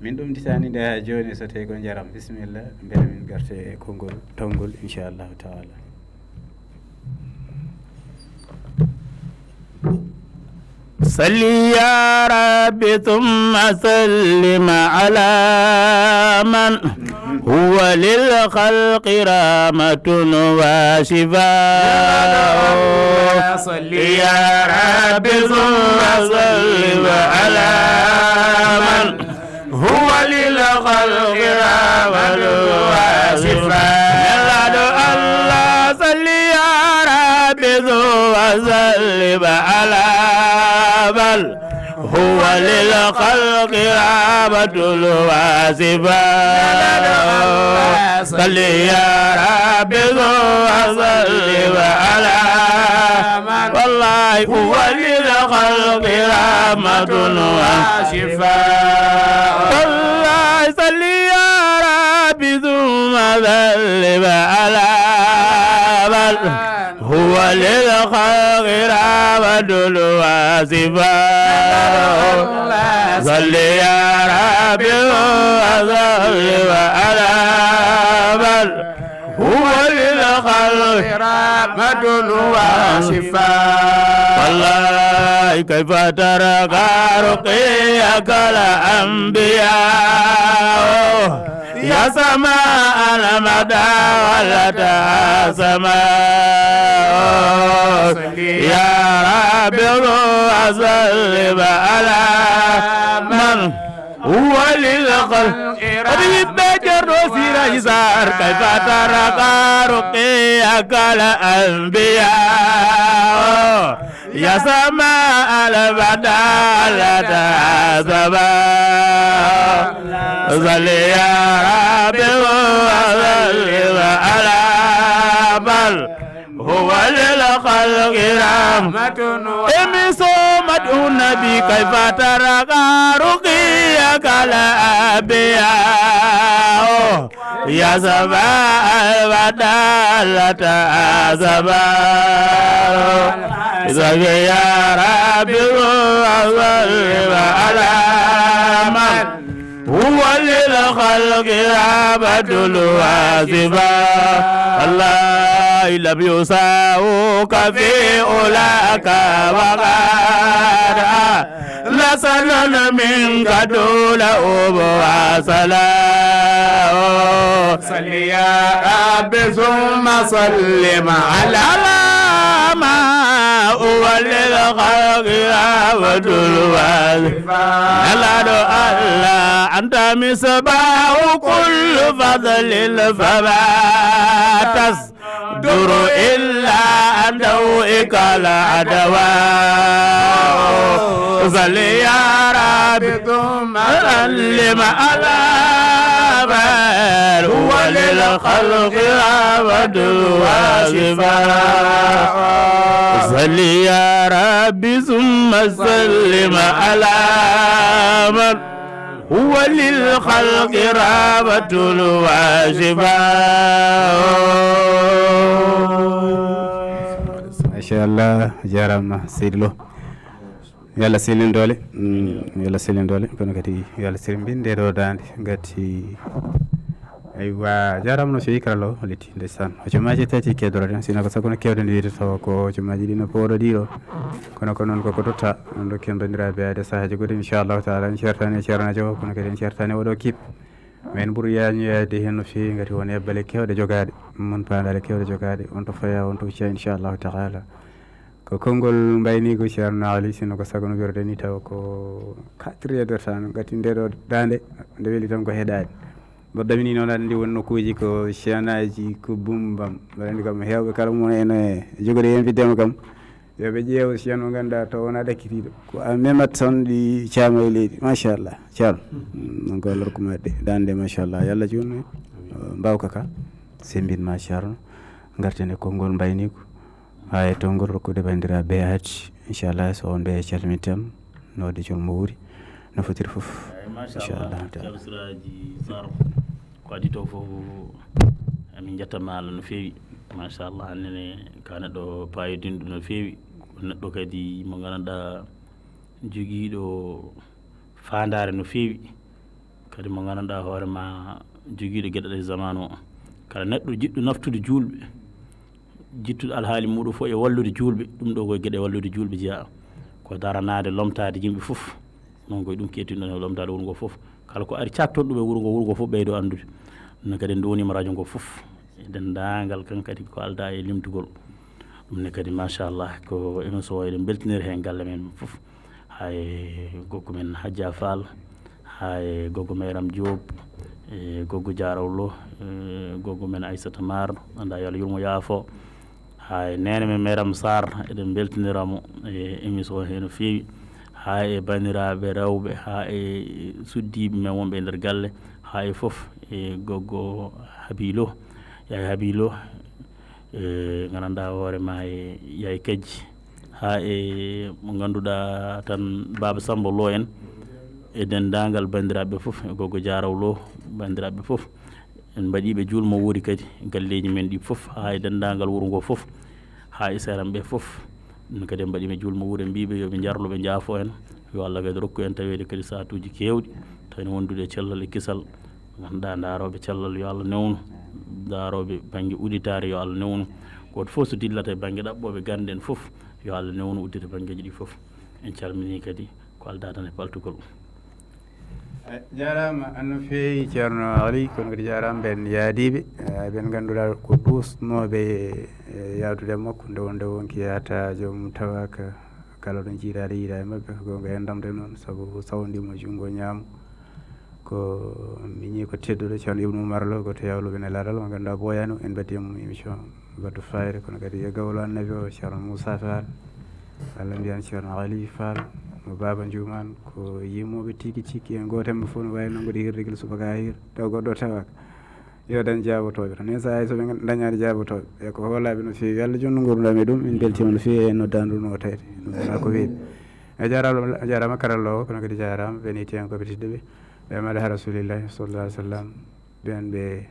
Min ɗum ditaani nde haa jooni so tawi ko njaram. Bisimilla, mbele min ngarte e konngol towngol, inchallahu taala. صل يا رب ثم سلم على من هو للخلق رحمة وشفاء. صل يا رب ثم سلم على من هو للخلق رحمة وشفاء. Nelaɗo Allah, salli ya Rabbi, thumma sallim ala man هو للخلق رحمة وشفاء. صل يا رب ثم وسلم على من والله هو للخلق رحمة وشفاء. والله صل يا رب ثم وسلم على من هو للخلق رحمة وشفاء. صل يا رب وسلم على من هو للخلق رحمة وشفاء. والله كيف ترقى رقيك الأنبياء يا سماء المدى ولت سماء. يا رب وسلم على من هو للخلق. Oɗo yiɓɓe Ceerno Siraji Sarr, كيف ترقى رقيك الأنبياء يا سماء البدالة سماء. صل يا رب وسلم على من هو للخلق رحمة. إمسوا مدح النبي كيف ترقى رقيك الأنبياء يا سماء البدالة سماء. صل يا رب وسلم على من هو للخلق رحمة وشفاء. الله لم يساوك في علاك وقد لسنا منك دون أب وسلام. صل يا رب ثم سلم على ما هو للخلق رحمة وشفاء. نلد الله أنت مصباح كل فضل فما تس در إلا عن ضوئك الأدواء. صل يا رب ثم سلم على من هو للخلق رحمة وشفاء. صل يا رب ثم سلم على من هو للخلق رحمة وشفاء. Machallah, jarama seydi Lo. Yo Allah selin doole. Mm, yo Allah selin doole. Kono kadi yo Allah selin mbin nde ɗo dande. Gati. Aywa, jarama no fewi karallo leti ndesan. O jomaji tati kedoro den sino ko sakono kewde ndi to ko jomaji dino podo diro. Kono ko non ko ko totta on do kendo ndira be ade sahaji godi inshallah taala en certani cernajo kono kadi en certani odo kip. Men buru yañu yaade hen no fewi ngati won ebbale kewde jogade. Mon paandale kewde jogade on to faya on to ucca inshallah taala. Ko konngol mbayniigu Ceerno Ali, sinno ko sago no wirde ni, taw ko quatre heures de temps, ngati nde ɗo daande nde weli tan ko heɗaade. Mboɗo ɗamini noon aɗa anndi won nokkuuji ko chaîne aji, ko bumbam. Mboɗo anndi kam heewɓe kala mo ene jogori invité mo kam, yo ɓe ƴeew chaîne mo ngannduɗaa taw wonaa ɗakkitiiɗo. Ko a memat tan ɗi caama e leydi. Machallah, Ceerno. Mm, donc, Allah rokku ma de-, daande, machallah. Yo Allah juutnu, eh, mbaawka ka. Sembin ma, Ceerno. Ngarten e konngol mbayniigu. Haa e to ngol rokkude banndiraaɓe aadi. Inchallah, so on ɓe calminten, no waɗi jol mo wuuri, no fotiri fof. Eeyi, machallah. Inchallah. Ceerno Siraaji Sarr, ko adii to fof, emin njettama Allah no feewi. Machallah, aan nene ko neɗɗo paayodinɗo no feewi. Ko neɗɗo kadi mo ngannduɗaa jogiiɗo faandaare no feewi, kadi mo ngannduɗaa hoore ma jogiiɗo geɗe ɗe zamanu o. Kala neɗɗo jiɗɗo naftude juulɓe, jittuɗo alhaali muɗum fof e wallude juulɓe, ɗum ɗo ko e geɗe wallude juulɓe jeyaa. Ko daranaade, lomtaade yimɓe fof. Noon koye ɗum keedtinɗon e lomtaade wuro ngo fof. Kala ko ari caaktonɗo ɗum e wuro ngo, wuro ngo fof ɓeydo anndude. Ɗum ne kadi en nduwoniima radio ngo fof. E denndaangal kan kadi ko aldaa e limtugol. Ɗum ne kadi, machallah, ko emin so eɗen mbeltiniri heen galle men fof. Hay gokku men Hajja Fall, haa e gogo Meeram Diop, e gogo Diaraw Lo, e gogo men Aissata Mar, annda yo Allah yurmo yaafo. Haa e neene men Meeram Sarr, eɗen mbeltinira mo e émission he no feewi. Haa e banndiraaɓe rewɓe, haa e suddiiɓe men wonɓe e nder galle, haa e fof, e gogo Habi Lo, yaay Habi Lo, e nganndanɗaa hoore ma e yaay Kajji, haa e mo ngannduɗaa tan Baaba Samba Lo en, e denndaangal banndiraaɓe fof, e gogo Diaraw Lo, banndiraaɓe fof. En mbaɗii ɓe juulmo wuuri kadi, galleeji men ɗi fof, haa e denndaangal wuro ngo fof, haa e seeramɓe fof. Ɗum kadi en mbaɗii ɓe juulmo wuuri, en mbii ɓe yo ɓe njarlo, ɓe njaafo en, yo Allah kadi rokku en taweede kadi saatuuji keewɗi, tawi no wondude e cellal e kisal. Ngannduɗaa, ndaarooɓe cellal yo Allah newnu, ndaarooɓe bannge uditaare yo Allah newnu. Gooto fof so dillata e bannge ɗaɓɓooɓe gannde en fof, yo Allah newnu uddita banngeeji ɗi fof. En calminii kadi ko aldaa tan e paltugol. Jaaraama no feewi Ceerno Ali, kono kadi jaaraama ɓeen yaadiiɓe, eh, ɓeen ngannduɗaa ko duusnooɓe e yaadude e makko, nde won nde wonki yaata joom tawaaka, kala ɗo jiidaade yiida e maɓɓe, ko goonga en ndamde noon, sabu sawndiima junngo ñaamo. Ko miñi ko tedduɗo Ceerno Ibnu Umar Lo, ko to yawluɓe ne laral, mo ngannduɗaa ɓooyaani, en mbaɗi e mum émission. Baɗɗo fayre, kono kadi e gawlo annabi o, Ceerno Moussa Fall, walla mbiyan Ceerno Ali Fall, mo Baaba Njuumaan, ko yimooɓe tigi tigi, en gooto e maɓɓe fof no waawi nanngude hirde gila subaka haa hiira, taw goɗɗo tawaaka. Yo dañ jaabotooɓe tan. Nen sahaa hay so ɓe dañaani jaabotooɓe, e ko hoolaaɓe no feewi. Yalla jooni no nguurndam e ɗum, min mbeltiima no feewi e noddaandu no tawde. Ɗum wonaa ko weeɓi. A jaaraama, a jaaraama karalloowo, kono kadi jaaraama ɓeen yettiyankooɓe tedduɓe, ɓe maɗa ha Rasulillahi sallallahu alaihi wasallam. Ɓeen ɓe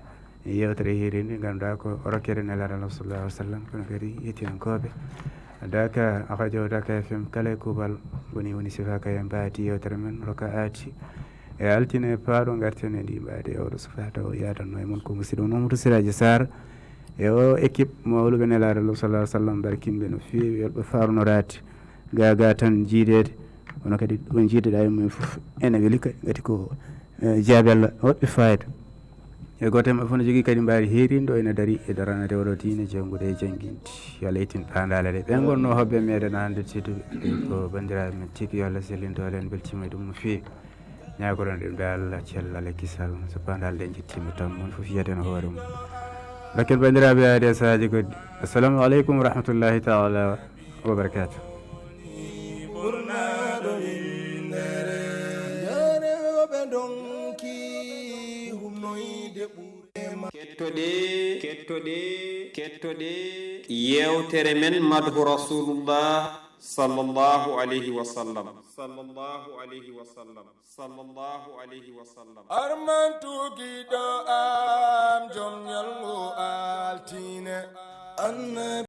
yeewtere hiirinde, ngannduɗaa ko rokkere Nelaaɗo Allah sallallahu alaihi wasallam, kono kadi yettiyankooɓe Daka, Axa Jaw Daka F M, kala e kuuɓal, woni, woni sifa ka en mbaati yeewtere men, roka aati. E altine paaɗo, ngarten e ndi mbaadi e oɗo sufa, taw yaadanno e mon ko musidɗo Mamadou Siraji Sarr. E o équipe mawluɓe Nelaaɗo Allah sallallahu alaihi wasallam, barkinɓe no feewi, yolɓe farnoraade. Ga ga tan jiideede, kono kadi ɗo jiideɗaa e mum fof ene weli, kadi ngati ko, eh, jaabi Allah waɗɓe fayida. E gooto e maɓɓe fof ne jogii kadi mbaadi heerindo ene darii e daranaade oɗo diine, janngude e jannginde. Yo Allah ittin paandaale ɗe. Ɓe ngonnoo hoɓɓe meɗen hannde tedduɓe, ko banndiraaɓe men tigi, yo Allah sellin doole, en mbeltiima e ɗum no feewi. Ñaagoɗon ɗum ɗo Allah cellal e kisal, so paandaale ɗe njettiima tan, mon fof yiyata no hoore mum. Bakken banndiraaɓe, yaade e sahaaji goɗɗi. Assalamu aleykum wa rahmatullahi taala wa barakatuh. Ɓurnaaɗo winndere, yare ɓe ndonki humnoyde ɓure ma. Kettoɗee, kettoɗee, kettoɗee yeewtere men Madhu Rasulullah sallallahu alayhi wa sallam. Sallallahu alayhi wa sallam. Sallallahu alayhi wa sallam. Armantu giɗo am, jom ñalngu altine. Annabi